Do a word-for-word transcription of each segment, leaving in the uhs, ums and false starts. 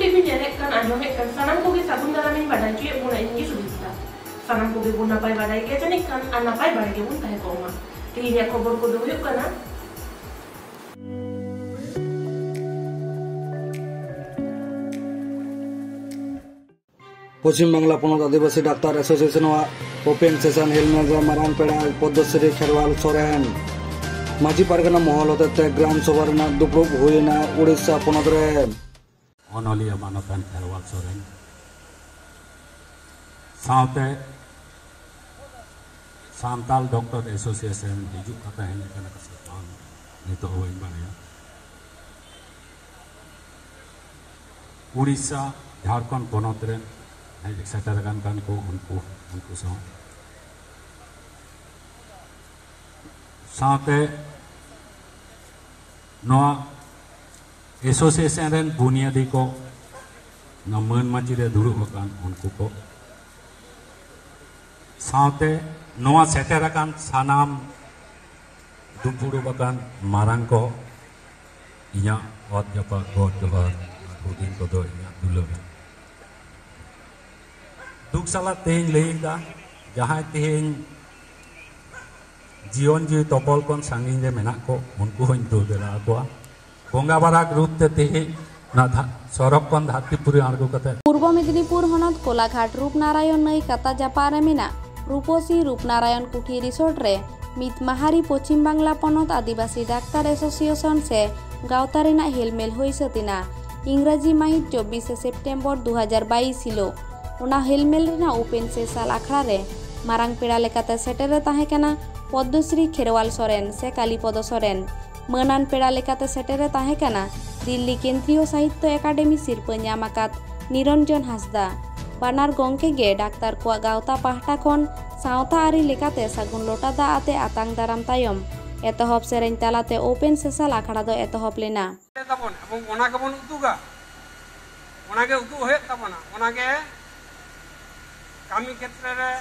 TV ᱧᱮᱞᱮᱫ ᱠᱟᱱ, ᱟᱸᱡᱚᱢᱮᱫ ᱠᱟᱱ ᱥᱟᱱᱟᱢ ᱠᱚᱜᱮ ᱥᱟᱹᱜᱩᱱ ᱫᱟᱨᱟᱢᱤᱧ ᱵᱟᱰᱟᱭ ᱦᱚᱪᱚᱭᱮᱫ ᱵᱚᱱᱟ ᱤᱧ ᱜᱮ ᱥᱩᱡᱤᱛᱟ᱾ ᱥᱟᱱᱟᱢ ᱠᱚᱜᱮ ᱵᱚᱱ ᱱᱟᱯᱟᱭ ᱵᱟᱰᱟᱭ ᱜᱮᱭᱟ ᱡᱟᱹᱱᱤᱡ ᱠᱷᱟᱱ, ᱟᱨ ᱱᱟᱯᱟᱭ ᱵᱟᱲᱟ ᱜᱮᱵᱚᱱ ᱛᱟᱦᱮᱸ ᱠᱚᱜ ᱢᱟ᱾ ᱛᱮᱦᱮᱧᱟᱜ ᱠᱷᱚᱵᱚᱨ ᱠᱚᱫᱚ ᱦᱩᱭᱩᱜ ᱠᱟᱱᱟ, ᱯᱚᱪᱷᱤᱢ ᱵᱟᱝᱞᱟ ᱯᱚᱱᱚᱛ ᱟᱹᱫᱤᱵᱟᱹᱥᱤ ᱰᱟᱠᱛᱟᱨ ᱮᱥᱳᱥᱤᱭᱮᱥᱚᱱ ᱟᱜ ᱳᱯᱮᱱ ᱥᱮᱥᱚᱱ ᱦᱮᱞᱢᱮᱞ ᱨᱮ ᱢᱟᱨᱟᱝ ᱯᱮᱲᱟ ᱯᱚᱫᱽᱫᱚᱥᱨᱤ ᱠᱷᱮᱨᱣᱟᱞ ᱥᱚᱨᱮᱱ᱾ ᱢᱟᱹᱡᱷᱤ ᱯᱟᱨᱜᱟᱱᱟ ᱢᱚᱦᱚᱞ ᱦᱚᱛᱮᱛᱮ ᱜᱨᱟᱢ ᱥᱚᱵᱷᱟ ᱨᱮᱱᱟᱜ ᱫᱩᱯᱲᱩᱵ ᱦᱩᱭᱮᱱᱟ ᱩᱲᱤᱥᱥᱟ ᱯᱚᱱᱚᱛ ᱨᱮ᱾ ᱚᱱᱚᱞᱤᱭᱟᱹ ᱢᱟᱱᱚᱛᱟᱱ ᱠᱷᱮᱨᱣᱟᱞ ᱥᱚᱨᱮᱱ ᱥᱟᱶᱛᱮ ᱥᱟᱱᱛᱟᱞ ᱰᱚᱠᱴᱚᱨ ᱮᱥᱳᱥᱤᱭᱮᱥᱚᱱ ᱦᱤᱡᱩᱜ ᱠᱟᱛᱷᱟ ᱦᱮᱡ ᱟᱠᱟᱱᱟ ᱥᱮ ᱵᱟᱝ, ᱱᱤᱛᱚᱜ ᱦᱚᱸ ᱵᱟᱹᱧ ᱵᱟᱲᱟᱭᱟ᱾ ᱩᱲᱤᱥᱥᱟ, ᱡᱷᱟᱲᱠᱷᱚᱸᱰ ᱯᱚᱱᱚᱛ ᱨᱮᱱ ᱦᱮᱡ ᱥᱮᱴᱮᱨ ᱟᱠᱟᱱ ᱠᱟᱱ ᱠᱚ ᱩᱱᱠᱩ, ᱩᱱᱠᱩ ᱥᱟᱶ ᱥᱟᱶᱛᱮ ᱱᱚᱣᱟ ᱮᱥᱳᱥᱤᱭᱮᱥᱚᱱ ᱨᱮᱱ ᱵᱩᱱᱤᱭᱟᱹᱫᱤ ᱠᱚ, ᱱᱚᱣᱟ ᱢᱟᱹᱱ ᱢᱟᱹᱪᱤ ᱨᱮ ᱫᱩᱲᱩᱵ ᱟᱠᱟᱱ ᱩᱱᱠᱩ ᱠᱚ, ᱥᱟᱶᱛᱮ ᱱᱚᱣᱟ ᱥᱮᱴᱮᱨ ᱟᱠᱟᱱ ᱥᱟᱱᱟᱢ ᱫᱩᱯᱲᱩᱵ ᱟᱠᱟᱱ ᱢᱟᱨᱟᱝ ᱠᱚ, ᱤᱧᱟᱹᱜ ᱚᱛ ᱡᱟᱯᱟᱜ ᱜᱚᱰ ᱡᱚᱦᱟᱨ, ᱟᱨ ᱦᱩᱰᱤᱧ ᱠᱚᱫᱚ ᱤᱧᱟᱹᱜ ᱫᱩᱞᱟᱹᱲ᱾ ᱫᱩᱠ ᱥᱟᱞᱟᱜ ᱛᱮᱧ ᱞᱟᱹᱭ ᱮᱫᱟ, ᱡᱟᱦᱟᱸᱭ ᱛᱮᱦᱮᱧ ᱡᱤᱭᱚᱱ ᱡᱤᱣᱤ ᱛᱚᱯᱚᱞ ᱠᱷᱚᱱ ᱥᱟᱺᱜᱤᱧ ᱨᱮ ᱢᱮᱱᱟᱜ ᱠᱚ, ᱩᱱᱠᱩ ᱦᱚᱸᱧ ᱫᱩᱞ ᱫᱮᱞᱟ ᱟᱠᱚᱣᱟ᱾ ᱵᱚᱸᱜᱟ ᱵᱟᱨᱟᱠ ᱨᱩᱯ ᱛᱮ ᱛᱮᱦᱮᱧ ᱚᱱᱟ ᱫᱷᱟ-, ᱥᱚᱨᱚᱜ ᱠᱷᱚᱱ ᱫᱷᱟᱹᱨᱛᱤ ᱯᱩᱨᱤ ᱟᱬᱜᱚ ᱠᱟᱛᱮ᱾ ᱯᱩᱨᱵᱚ ᱢᱮᱫᱤᱱᱤᱯᱩᱨ ᱦᱚᱱᱚᱛ ᱠᱳᱞᱟᱜᱷᱟᱴ ᱨᱩᱯᱱᱟᱨᱟᱭᱚᱱ ᱱᱟᱹᱭ ᱠᱟᱛᱟ ᱡᱟᱯᱟᱜ ᱨᱮ ᱢᱮᱱᱟᱜ ᱨᱩᱯᱚᱥᱤ ᱨᱩᱯᱱᱟᱨᱟᱭᱚᱱ ᱠᱩᱴᱷᱤ ᱨᱤᱥᱚᱨᱴ ᱨᱮ ᱢᱤᱫ ᱢᱟᱦᱟᱨᱤ ᱯᱚᱪᱷᱤᱢ ᱵᱟᱝᱞᱟ ᱯᱚᱱᱚᱛ ᱟᱹᱫᱤᱵᱟᱹᱥᱤ ᱰᱟᱠᱛᱟᱨ ᱮᱥᱳᱥᱤᱭᱮᱥᱚᱱ ᱥᱮ ᱜᱟᱶᱛᱟ ᱨᱮᱱᱟᱜ ᱦᱮᱞᱢᱮᱞ ᱦᱩᱭ ᱥᱟᱹᱛ ᱮᱱᱟ᱾ ᱤᱝᱨᱟᱡᱤ ᱢᱟᱹᱦᱤᱛ ᱪᱚᱵᱵᱤᱥᱮ ᱥᱮᱯᱴᱮᱢᱵᱚᱨ ᱫᱩ ᱦᱟᱡᱟᱨ ᱵᱟᱭᱤᱥ ᱦᱤᱞᱳᱜ᱾ ᱚᱱᱟ ᱦᱮᱞᱢᱮᱞ ᱨᱮᱱᱟᱜ ᱳᱯᱮᱱ ᱥᱮᱥᱟᱞ ᱟᱠᱷᱲᱟ ᱨᱮ ᱢᱟᱨᱟᱝ ᱯᱮᱲᱟ ᱞᱮᱠᱟᱛᱮ ᱥᱮᱴᱮᱨ ᱮ ᱛᱟᱦᱮᱸ ᱠᱟᱱᱟ ᱯᱚᱫᱽᱢᱚᱥᱨᱤ ᱠᱷᱮᱨᱣᱟᱞ ᱥᱚᱨᱮᱱ ᱥᱮ ᱠᱟᱞᱤᱯᱚᱫᱚ ᱥᱚᱨᱮᱱ᱾ ᱢᱟᱹᱱᱟᱱ ᱯᱮᱲᱟ ᱞᱮᱠᱟᱛᱮ ᱥᱮᱴᱮᱨ ᱮ ᱛᱟᱦᱮᱸ ᱠᱟᱱᱟ ᱫᱤᱞᱞᱤ ᱠᱮᱱᱫᱨᱤᱭᱚ ᱥᱟᱦᱤᱛᱭᱚ ᱮᱠᱟᱰᱮᱢᱤ ᱥᱤᱨᱯᱟᱹ ᱧᱟᱢ ᱟᱠᱟᱫ ᱱᱤᱨᱚᱱᱡᱚᱱ ᱦᱟᱸᱥᱫᱟ᱾ ᱵᱟᱱᱟᱨ ᱜᱚᱢᱠᱮ ᱜᱮ ᱰᱟᱠᱛᱟᱨ ᱠᱚᱣᱟᱜ ᱜᱟᱶᱛᱟ ᱯᱟᱦᱴᱟ ᱠᱷᱚᱱ ᱥᱟᱶᱛᱟ ᱟᱹᱨᱤ ᱞᱮᱠᱟᱛᱮ ᱥᱟᱹᱜᱩᱱ ᱞᱚᱴᱟ ᱫᱟᱜ ᱟᱛᱮ ᱟᱛᱟᱝ ᱫᱟᱨᱟᱢ ᱛᱟᱭᱚᱢ ᱮᱛᱚᱦᱚᱵ ᱥᱮᱨᱮᱧ ᱛᱟᱞᱟᱛᱮ ᱳᱯᱮᱱ ᱥᱮᱥᱟᱞ ᱟᱠᱷᱲᱟ ᱫᱚ ᱮᱛᱚᱦᱚᱵ ᱞᱮᱱᱟ᱾ ᱛᱟᱵᱚᱱ ᱮᱵᱚᱝ ᱚᱱᱟ ᱜᱮᱵᱚᱱ ᱩᱫᱩᱜᱟ, ᱚᱱᱟ ᱜᱮ ᱩᱫᱩᱜ ᱦᱩᱭᱩᱜ ᱛᱟᱵᱚᱱᱟ, ᱚᱱᱟ ᱜᱮ ᱠᱟᱹᱢᱤ ᱠᱷᱮᱛᱨᱮ ᱨᱮ,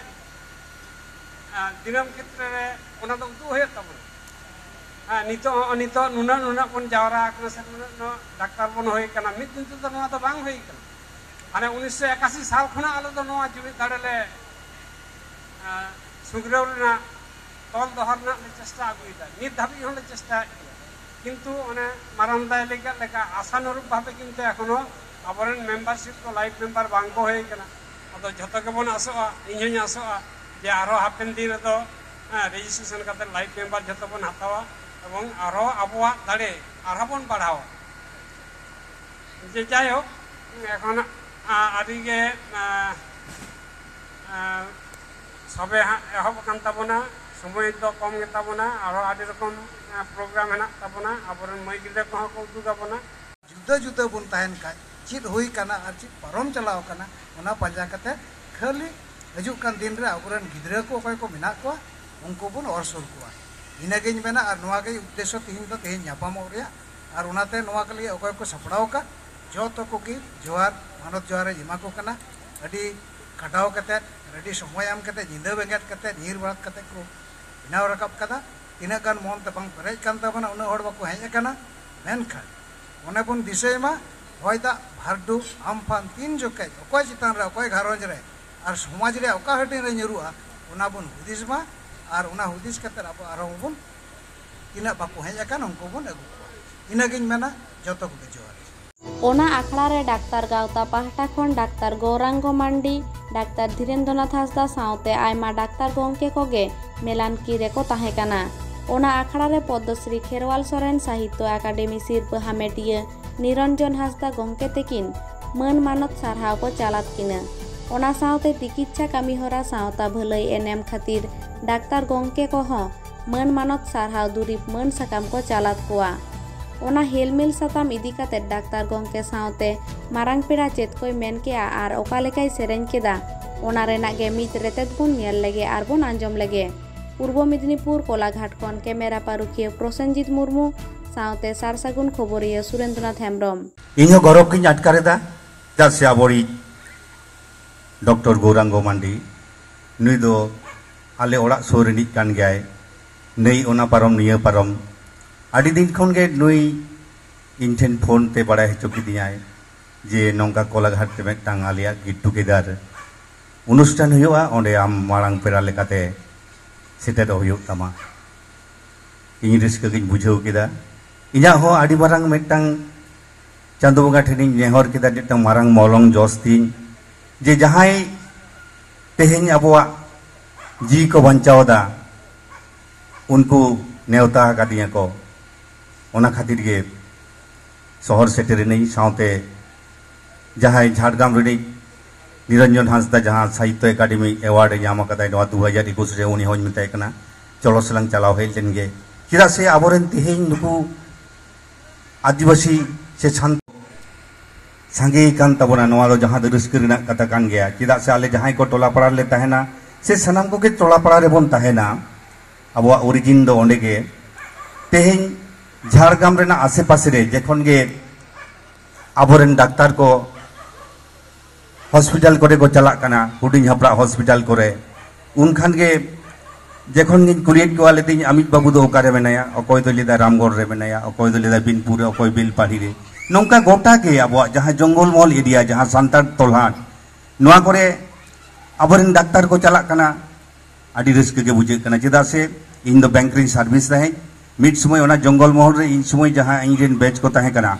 ᱟᱨ ᱫᱤᱱᱟᱹᱢ ᱠᱷᱮᱛᱨᱮ ᱨᱮ ᱚᱱᱟ ᱫᱚ ᱩᱫᱩᱜ ᱦᱩᱭᱩᱜ ᱛᱟᱵᱚᱱᱟ᱾ ᱦᱮᱸ, ᱱᱤᱛᱚᱜ ᱦᱚᱸ, ᱱᱤᱛᱚᱜ ᱱᱩᱱᱟᱹᱜ ᱱᱩᱱᱟᱹᱜ ᱵᱚᱱ ᱡᱟᱣᱨᱟ ᱟᱠᱟᱱᱟ ᱥᱮ ᱱᱩᱱᱟᱹᱜ ᱱᱩᱱᱟᱹᱜ ᱰᱟᱠᱛᱟᱨ ᱵᱚᱱ ᱦᱩᱭ ᱟᱠᱟᱱᱟ, ᱢᱤᱫ ᱫᱤᱱ ᱛᱮᱫᱚ ᱱᱚᱣᱟ ᱫᱚ ᱵᱟᱝ ᱦᱩᱭ ᱟᱠᱟᱱᱟ᱾ ᱦᱟᱱᱮ ᱩᱱᱤᱥᱥᱚ ᱮᱠᱟᱥᱤ ᱥᱟᱞ ᱠᱷᱚᱱᱟᱜ ᱟᱞᱮ ᱫᱚ ᱱᱚᱣᱟ ᱡᱩᱢᱤᱫ ᱫᱟᱲᱮ ᱞᱮ, ᱮᱸ, ᱥᱩᱜᱽᱨᱟᱹᱣ ᱨᱮᱱᱟᱜ, ᱛᱚᱞ ᱫᱚᱦᱚ ᱨᱮᱱᱟᱜ ᱞᱮ ᱪᱮᱥᱴᱟ ᱟᱹᱜᱩᱭᱮᱫᱟ, ᱱᱤᱛ ᱫᱷᱟᱹᱵᱤᱡ ᱦᱚᱸᱞᱮ ᱪᱮᱥᱴᱟᱭᱮᱫ ᱜᱮᱭᱟ᱾ ᱠᱤᱱᱛᱩ ᱚᱱᱮ ᱢᱟᱨᱟᱝ ᱫᱟᱭ ᱞᱟᱹᱭ ᱠᱮᱫ ᱞᱮᱠᱟ, ᱟᱥᱟᱱᱩᱨᱩᱯ ᱵᱷᱟᱵᱮ ᱠᱤᱱᱛᱩ ᱮᱠᱷᱚᱱᱳ ᱟᱵᱚᱨᱮᱱ ᱢᱮᱢᱵᱟᱨᱥᱤᱯ ᱠᱚ, ᱞᱟᱭᱤᱯᱷ ᱢᱮᱢᱵᱟᱨ ᱵᱟᱝ ᱠᱚ ᱦᱩᱭ ᱟᱠᱟᱱᱟ᱾ ᱟᱫᱚ ᱡᱷᱚᱛᱚ ᱜᱮᱵᱚᱱ ᱟᱥᱚᱜᱼᱟ, ᱤᱧ ᱦᱚᱧ ᱟᱥᱚᱜᱼᱟ ᱡᱮ ᱟᱨᱦᱚᱸ ᱦᱟᱯᱮᱱ ᱫᱤᱱ ᱨᱮᱫᱚ, ᱦᱮᱸ, ᱨᱮᱡᱤᱥᱴᱨᱮᱥᱚᱱ ᱠᱟᱛᱮ ᱞᱟᱭᱤᱯᱷ ᱢᱮᱢᱵᱟᱨ ᱡᱷᱚᱛᱚ ᱵᱚᱱ ᱦᱟᱛᱟᱣᱟ ᱮᱵᱚᱝ ᱟᱨᱦᱚᱸ ᱟᱵᱚᱣᱟᱜ ᱫᱟᱲᱮ ᱟᱨᱦᱚᱸ ᱵᱚᱱ ᱵᱟᱲᱦᱟᱣᱟ᱾ ᱡᱮ ᱡᱟᱭᱦᱳᱠ, ᱮᱠᱷᱚᱱ, ᱟ, ᱟᱹᱰᱤ ᱜᱮ, ᱟ, ᱟ, ᱥᱚᱵᱮ ᱦᱟᱸᱜ ᱮᱦᱚᱵ ᱟᱠᱟᱱ ᱛᱟᱵᱚᱱᱟ, ᱥᱚᱢᱚᱭ ᱫᱚ ᱠᱚᱢ ᱜᱮᱛᱟ ᱵᱚᱱᱟ, ᱟᱨᱦᱚᱸ ᱟᱹᱰᱤ ᱨᱚᱠᱚᱢ, ᱟ, ᱯᱨᱳᱜᱨᱟᱢ ᱦᱮᱱᱟᱜ ᱛᱟᱵᱚᱱᱟ, ᱟᱵᱚᱨᱮᱱ ᱢᱟᱹᱭ ᱜᱤᱫᱽᱨᱟᱹ ᱠᱚᱦᱚᱸ ᱠᱚ ᱩᱫᱩᱜ ᱟᱵᱚᱱᱟ᱾ ᱡᱩᱫᱟᱹ ᱡᱩᱫᱟᱹ ᱵᱚᱱ ᱛᱟᱦᱮᱱ ᱠᱷᱟᱡ, ᱪᱮᱫ ᱦᱩᱭ ᱠᱟᱱᱟ ᱟᱨ ᱪᱮᱫ ᱯᱟᱨᱚᱢ ᱪᱟᱞᱟᱣ ᱠᱟᱱᱟ, ᱚᱱᱟ ᱯᱟᱸᱡᱟ ᱠᱟᱛᱮ ᱠᱷᱟᱹᱞᱤ ᱦᱤᱡᱩᱜ ᱠᱟᱱ ᱫᱤᱱ ᱨᱮ ᱟᱵᱚᱨᱮᱱ ᱜᱤᱫᱽᱨᱟᱹ ᱠᱚ ᱚᱠᱚᱭ ᱠᱚ ᱢᱮᱱᱟᱜ ᱠᱚᱣᱟ, ᱩᱱᱠᱩ ᱵᱚᱱ ᱚᱨ ᱥᱩᱨ ᱠᱚᱣᱟ᱾ ᱤᱱᱟᱹᱜᱤᱧ ᱢᱮᱱᱟ, ᱟᱨ ᱱᱚᱣᱟ ᱜᱮ ᱩᱫᱽᱫᱮᱥᱥᱚ ᱛᱮᱦᱮᱧ ᱫᱚ, ᱛᱮᱦᱮᱧ ᱧᱟᱯᱟᱢᱚᱜ ᱨᱮᱭᱟᱜ᱾ ᱟᱨ ᱚᱱᱟᱛᱮ ᱱᱚᱣᱟ ᱠᱚ ᱞᱟᱹᱜᱤᱫ ᱚᱠᱚᱭ ᱠᱚ ᱥᱟᱯᱲᱟᱣ ᱟᱠᱟᱫ, ᱡᱚᱛᱚ ᱠᱚᱜᱮ ᱡᱚᱦᱟᱨ, ᱢᱟᱱᱚᱛ ᱡᱚᱦᱟᱨ ᱤᱧ ᱮᱢᱟ ᱠᱚ ᱠᱟᱱᱟ᱾ ᱟᱹᱰᱤ ᱠᱷᱟᱴᱟᱣ ᱠᱟᱛᱮᱫ, ᱟᱹᱰᱤ ᱥᱚᱢᱚᱭ ᱮᱢ ᱠᱟᱛᱮᱫ, ᱧᱤᱫᱟᱹ ᱵᱮᱸᱜᱮᱫ ᱠᱟᱛᱮᱫ, ᱧᱤᱨ ᱵᱟᱲᱟ ᱠᱟᱛᱮᱫ ᱠᱚ ᱵᱮᱱᱟᱣ ᱨᱟᱠᱟᱵ ᱠᱟᱫᱟ᱾ ᱛᱤᱱᱟᱹᱜ ᱜᱟᱱ ᱢᱚᱱ ᱛᱮ ᱵᱟᱝ ᱯᱮᱨᱮᱡ ᱠᱟᱱ ᱛᱟᱵᱚᱱᱟ, ᱩᱱᱟᱹᱜ ᱦᱚᱲ ᱵᱟᱠᱚ ᱦᱮᱡ ᱟᱠᱟᱱᱟ᱾ ᱢᱮᱱᱠᱷᱟᱱ ᱚᱱᱮ ᱵᱚᱱ ᱫᱤᱥᱟᱹᱭ ᱢᱟ, ᱦᱚᱭ ᱫᱟᱜ ᱵᱷᱟᱨᱰᱩ ᱟᱢᱯᱷᱟᱱ ᱛᱤᱱ ᱡᱚᱠᱷᱮᱡ ᱚᱠᱚᱭ ᱪᱮᱛᱟᱱ ᱨᱮ, ᱚᱠᱚᱭ ᱜᱷᱟᱨᱚᱸᱡᱽ ᱨᱮ ᱟᱨ ᱥᱚᱢᱟᱡᱽ ᱨᱮᱭᱟᱜ ᱚᱠᱟ ᱦᱟᱹᱴᱤᱧ ᱨᱮ ᱧᱩᱨᱩᱜᱼᱟ, ᱚᱱᱟ ᱵᱚᱱ ᱦᱩᱫᱤᱥ ᱢᱟ᱾ ᱟᱨ ᱚᱱᱟ ᱦᱩᱫᱤᱥ ᱠᱟᱛᱮᱫ ᱟᱵᱚ ᱟᱨᱦᱚᱸ ᱵᱚᱱ ᱛᱤᱱᱟᱹᱜ ᱵᱟᱠᱚ ᱦᱮᱡ ᱟᱠᱟᱱ, ᱩᱱᱠᱩ ᱵᱚᱱ ᱟᱹᱜᱩ ᱠᱚᱣᱟ᱾ ᱤᱱᱟᱹᱜᱤᱧ ᱢᱮᱱᱟ, ᱡᱚᱛᱚ ᱠᱚᱜᱮ ᱡᱚᱦᱟᱨ᱾ ᱚᱱᱟ ᱟᱠᱷᱲᱟ ᱨᱮ ᱰᱟᱠᱛᱟᱨ ᱜᱟᱶᱛᱟ ᱯᱟᱦᱴᱟ ᱠᱷᱚᱱ ᱰᱟᱠᱛᱟᱨ ᱜᱳᱣᱨᱟᱝᱜᱚ ᱢᱟᱱᱰᱤ, ᱰᱟᱠᱛᱟᱨ ᱫᱷᱤᱨᱮᱱᱫᱨᱚᱱᱟᱛᱷ ᱦᱟᱸᱥᱫᱟ ᱥᱟᱶᱛᱮ ᱟᱭᱢᱟ ᱰᱟᱠᱛᱟᱨ ᱜᱚᱢᱠᱮ ᱠᱚᱜᱮ ᱢᱮᱞᱟᱱᱠᱤ ᱨᱮᱠᱚ ᱛᱟᱦᱮᱸ ᱠᱟᱱᱟ᱾ ᱚᱱᱟ ᱟᱠᱷᱲᱟ ᱨᱮ ᱯᱚᱫᱽᱫᱚᱥᱨᱤ ᱠᱷᱮᱨᱣᱟᱞ ᱥᱚᱨᱮᱱ ᱥᱟᱦᱤᱛᱭᱚ ᱟᱠᱟᱰᱮᱢᱤ ᱥᱤᱨᱯᱟᱹ ᱦᱟᱢᱮᱴᱤᱭᱟᱹ ᱱᱤᱨᱚᱱᱡᱚᱱ ᱦᱟᱸᱥᱫᱟ ᱜᱚᱢᱠᱮ ᱛᱮᱠᱤᱱ ᱢᱟᱹᱱ ᱢᱟᱱᱚᱛ ᱥᱟᱨᱦᱟᱣ ᱠᱚ ᱪᱟᱞᱟᱫ ᱠᱤᱱᱟ᱾ ᱚᱱᱟ ᱥᱟᱶᱛᱮ ᱛᱤᱠᱤᱪᱪᱷᱟ ᱠᱟᱹᱢᱤᱦᱚᱨᱟ ᱥᱟᱶᱛᱟ ᱵᱷᱟᱹᱞᱟᱹᱭ ᱮᱱᱮᱢ ᱠᱷᱟᱹᱛᱤᱨ ᱰᱟᱠᱛᱟᱨ ᱜᱚᱢᱠᱮ ᱠᱚᱦᱚᱸ ᱢᱟᱹᱱ ᱢᱟᱱᱚᱛ ᱥᱟᱨᱦᱟᱣ ᱫᱩᱨᱤᱵᱽ ᱢᱟᱹᱱ ᱥᱟᱠᱟᱢ ᱠᱚ ᱪᱟᱞᱟᱫ ᱠᱚᱣᱟ᱾ ᱚᱱᱟ ᱦᱮᱞᱢᱮᱞ ᱥᱟᱛᱟᱢ ᱤᱫᱤ ᱠᱟᱛᱮ ᱰᱟᱠᱛᱟᱨ ᱜᱚᱢᱠᱮ ᱥᱟᱶᱛᱮ ᱢᱟᱨᱟᱝ ᱯᱮᱲᱟ ᱪᱮᱫ ᱠᱚᱭ ᱢᱮᱱ ᱠᱮᱜᱼᱟ ᱟᱨ ᱚᱠᱟ ᱞᱮᱠᱟᱭ ᱥᱮᱨᱮᱧ ᱠᱮᱫᱟ, ᱚᱱᱟ ᱨᱮᱱᱟᱜ ᱜᱮ ᱢᱤᱫ ᱨᱮᱛᱮᱫ ᱵᱚᱱ ᱧᱮᱞ ᱞᱮᱜᱮ ᱟᱨ ᱵᱚᱱ ᱟᱸᱡᱚᱢ ᱞᱮᱜᱮ᱾ ᱯᱩᱨᱵᱚ ᱢᱮᱫᱤᱱᱤᱯᱩᱨ ᱠᱚᱞᱟᱜᱷᱟᱴ ᱠᱷᱚᱱ ᱠᱮᱢᱮᱨᱟ ᱯᱟᱹᱨᱩᱠᱷᱤᱭᱟᱹ ᱯᱨᱚᱥᱮᱱᱡᱤᱛ ᱢᱩᱨᱢᱩ ᱥᱟᱶᱛᱮ ᱥᱟᱨ ᱥᱟᱹᱜᱩᱱ ᱠᱷᱚᱵᱚᱨᱤᱭᱟᱹ ᱥᱩᱨᱮᱱᱫᱨᱚᱱᱟᱛᱷ ᱦᱮᱢᱵᱽᱨᱚᱢ᱾ ᱤᱧ ᱦᱚᱸ ᱜᱚᱨᱚᱵᱽ ᱜᱤᱧ ᱟᱴᱠᱟᱨ ᱮᱫᱟ, ᱪᱮᱫᱟᱜ ᱥᱮ ᱟᱵᱚᱨᱤᱡ ᱰᱚᱠᱴᱚᱨ ᱜᱳᱣᱨᱟᱝᱜᱚ ᱢᱟᱱᱰᱤ, ᱱᱩᱭ ᱫᱚ ᱟᱞᱮ ᱚᱲᱟᱜ ᱥᱩᱨ ᱨᱤᱱᱤᱡ ᱠᱟᱱ ᱜᱮᱭᱟᱭ᱾ ᱱᱟᱹᱭ ᱚᱱᱟ ᱯᱟᱨᱚᱢ ᱱᱤᱭᱟᱹ ᱯᱟᱨᱚᱢ ᱟᱹᱰᱤ ᱫᱤᱱ ᱠᱷᱚᱱ ᱜᱮ ᱱᱩᱭ ᱤᱧ ᱴᱷᱮᱱ ᱯᱷᱳᱱ ᱛᱮ ᱵᱟᱲᱟᱭ ᱦᱚᱪᱚ ᱠᱤᱫᱤᱧᱟᱭ ᱡᱮ ᱱᱚᱝᱠᱟ ᱠᱚᱞᱟᱜᱷᱟᱴ ᱨᱮ ᱢᱤᱫᱴᱟᱝ ᱟᱞᱮᱭᱟᱜ ᱜᱮᱴ ᱴᱩᱜᱮᱫᱟᱨ ᱚᱱᱩᱥᱴᱷᱟᱱ ᱦᱩᱭᱩᱜᱼᱟ, ᱚᱸᱰᱮ ᱟᱢ ᱢᱟᱲᱟᱝ ᱯᱮᱲᱟ ᱞᱮᱠᱟᱛᱮ ᱥᱮᱴᱮᱨᱚᱜ ᱦᱩᱭᱩᱜ ᱛᱟᱢᱟ᱾ ᱤᱧ ᱨᱟᱹᱥᱠᱟᱹ ᱜᱤᱧ ᱵᱩᱡᱷᱟᱹᱣ ᱠᱮᱫᱟ᱾ ᱤᱧᱟᱹᱜ ᱦᱚᱸ ᱟᱹᱰᱤ ᱢᱟᱨᱟᱝ ᱢᱤᱫᱴᱟᱝ ᱪᱟᱸᱫᱚ ᱵᱚᱸᱜᱟ ᱴᱷᱮᱱᱤᱧ ᱱᱮᱦᱚᱨ ᱠᱮᱫᱟ, ᱢᱤᱫᱴᱟᱝ ᱢᱟᱨᱟᱝ ᱢᱚᱞᱚᱝ ᱡᱚᱥ ᱛᱤᱧ, ᱡᱮ ᱡᱟᱦᱟᱸᱭ ᱛᱮᱦᱮᱧ ᱟᱵᱚᱣᱟᱜ ᱡᱤᱣᱤ ᱠᱚ ᱵᱟᱧᱪᱟᱣ ᱮᱫᱟ, ᱩᱱᱠᱩ ᱱᱮᱣᱛᱟ ᱟᱠᱟᱫᱤᱧᱟ ᱠᱚ᱾ ᱚᱱᱟ ᱠᱷᱟᱹᱛᱤᱨ ᱜᱮ ᱥᱚᱦᱚᱨ ᱥᱮᱴᱮᱨ ᱮᱱᱟᱹᱧ᱾ ᱥᱟᱶᱛᱮ ᱡᱟᱦᱟᱸᱭ ᱡᱷᱟᱲᱜᱨᱟᱢ ᱨᱤᱱᱤᱡ ᱱᱤᱨᱚᱧᱡᱚᱱ ᱦᱟᱸᱥᱫᱟ, ᱡᱟᱦᱟᱸ ᱥᱟᱦᱤᱛᱛᱚ ᱮᱠᱟᱰᱮᱢᱤ ᱮᱣᱟᱨᱰ ᱮ ᱧᱟᱢ ᱟᱠᱟᱫᱟᱭ ᱱᱚᱣᱟ ᱫᱩ ᱦᱟᱡᱟᱨ ᱮᱠᱩᱥ ᱨᱮ, ᱩᱱᱤ ᱦᱚᱸᱧ ᱢᱮᱛᱟᱭ ᱠᱟᱱᱟ, ᱪᱚᱞᱚ ᱥᱮᱞᱟᱝ ᱪᱟᱞᱟᱣ ᱦᱮᱡ ᱞᱮᱱ ᱜᱮ᱾ ᱪᱮᱫᱟᱜ ᱥᱮ ᱟᱵᱚᱨᱮᱱ ᱛᱮᱦᱮᱧ ᱱᱩᱠᱩ ᱟᱹᱫᱤᱵᱟᱹᱥᱤ ᱥᱮ ᱥᱟᱱ-, ᱥᱟᱸᱜᱮ ᱠᱟᱱ ᱛᱟᱵᱚᱱᱟ᱾ ᱱᱚᱣᱟ ᱫᱚ ᱡᱟᱦᱟᱸ ᱫᱚ ᱨᱟᱹᱥᱠᱟᱹ ᱨᱮᱱᱟᱜ ᱠᱟᱛᱷᱟ ᱠᱟᱱ ᱜᱮᱭᱟ, ᱪᱮᱫᱟᱜ ᱥᱮ ᱟᱞᱮ ᱡᱟᱦᱟᱸᱭ ᱠᱚ ᱴᱚᱞᱟ ᱯᱟᱲᱟ ᱨᱮᱞᱮ ᱛᱟᱦᱮᱱᱟ, ᱥᱮ ᱥᱟᱱᱟᱢ ᱠᱚᱜᱮ ᱴᱚᱞᱟ ᱯᱟᱲᱟ ᱨᱮᱵᱚᱱ ᱛᱟᱦᱮᱱᱟ, ᱟᱵᱚᱣᱟᱜ ᱚᱨᱤᱡᱤᱱ ᱫᱚ ᱚᱸᱰᱮ ᱜᱮ᱾ ᱛᱮᱦᱮᱧ ᱡᱷᱟᱲᱜᱨᱟᱢ ᱨᱮᱱᱟᱜ ᱟᱥᱮ ᱯᱟᱥᱮ ᱨᱮ ᱡᱚᱠᱷᱚᱱ ᱜᱮ ᱟᱵᱚᱨᱮᱱ ᱰᱟᱠᱛᱟᱨ ᱠᱚ ᱦᱚᱥᱯᱤᱴᱟᱞ ᱠᱚᱨᱮ ᱠᱚ ᱪᱟᱞᱟᱜ ᱠᱟᱱᱟ, ᱦᱩᱰᱤᱧ ᱦᱟᱯᱲᱟᱜ ᱦᱚᱥᱯᱤᱴᱟᱞ ᱠᱚᱨᱮ, ᱩᱱᱠᱷᱟᱱ ᱜᱮ ᱡᱚᱠᱷᱚᱱ ᱜᱤᱧ ᱠᱩᱞᱤᱭᱮᱫ ᱠᱚᱣᱟ, ᱞᱟᱹᱭᱫᱟᱹᱧ, "ᱟᱢᱤᱡ ᱵᱟᱹᱵᱩ ᱫᱚ ᱚᱠᱟᱨᱮ ᱢᱮᱱᱟᱭᱟ?" ᱚᱠᱚᱭ ᱫᱚ ᱞᱟᱹᱭᱫᱟ ᱨᱟᱢᱜᱚᱲ ᱨᱮ ᱢᱮᱱᱟᱭᱟ, ᱚᱠᱚᱭ ᱫᱚ ᱞᱟᱹᱭᱫᱟ ᱵᱤᱱᱯᱩᱨ ᱨᱮ, ᱚᱠᱚᱭ ᱵᱮᱞᱯᱟᱦᱟᱲᱤ ᱨᱮ᱾ ᱱᱚᱝᱠᱟ ᱜᱚᱴᱟ ᱜᱮ ᱟᱵᱚᱣᱟᱜ ᱡᱟᱦᱟᱸ ᱡᱚᱝᱜᱚᱞ ᱢᱚᱦᱚᱞ ᱮᱨᱤᱭᱟ, ᱡᱟᱦᱟᱸ ᱥᱟᱱᱛᱟᱲ ᱛᱚᱞᱦᱟᱴ, ᱱᱚᱣᱟ ᱠᱚᱨᱮ ᱟᱵᱚᱨᱮᱱ ᱰᱟᱠᱛᱟᱨ ᱠᱚ ᱪᱟᱞᱟᱜ ᱠᱟᱱᱟ᱾ ᱟᱹᱰᱤ ᱨᱟᱹᱥᱠᱟᱹ ᱜᱮ ᱵᱩᱡᱷᱟᱹᱜ ᱠᱟᱱᱟ, ᱪᱮᱫᱟᱜ ᱥᱮ ᱤᱧ ᱫᱚ ᱵᱮᱝᱠ ᱨᱤᱧ ᱥᱟᱨᱵᱷᱤᱥ ᱛᱟᱦᱮᱸᱫ᱾ ᱢᱤᱫ ᱥᱚᱢᱚᱭ ᱚᱱᱟ ᱡᱚᱝᱜᱚᱞ ᱢᱚᱦᱚᱞ ᱨᱮ ᱤᱧ ᱥᱚᱢᱚᱭ ᱡᱟᱦᱟᱸ ᱤᱧ ᱨᱮᱱ ᱵᱮᱪ ᱠᱚ ᱛᱟᱦᱮᱸ ᱠᱟᱱᱟ,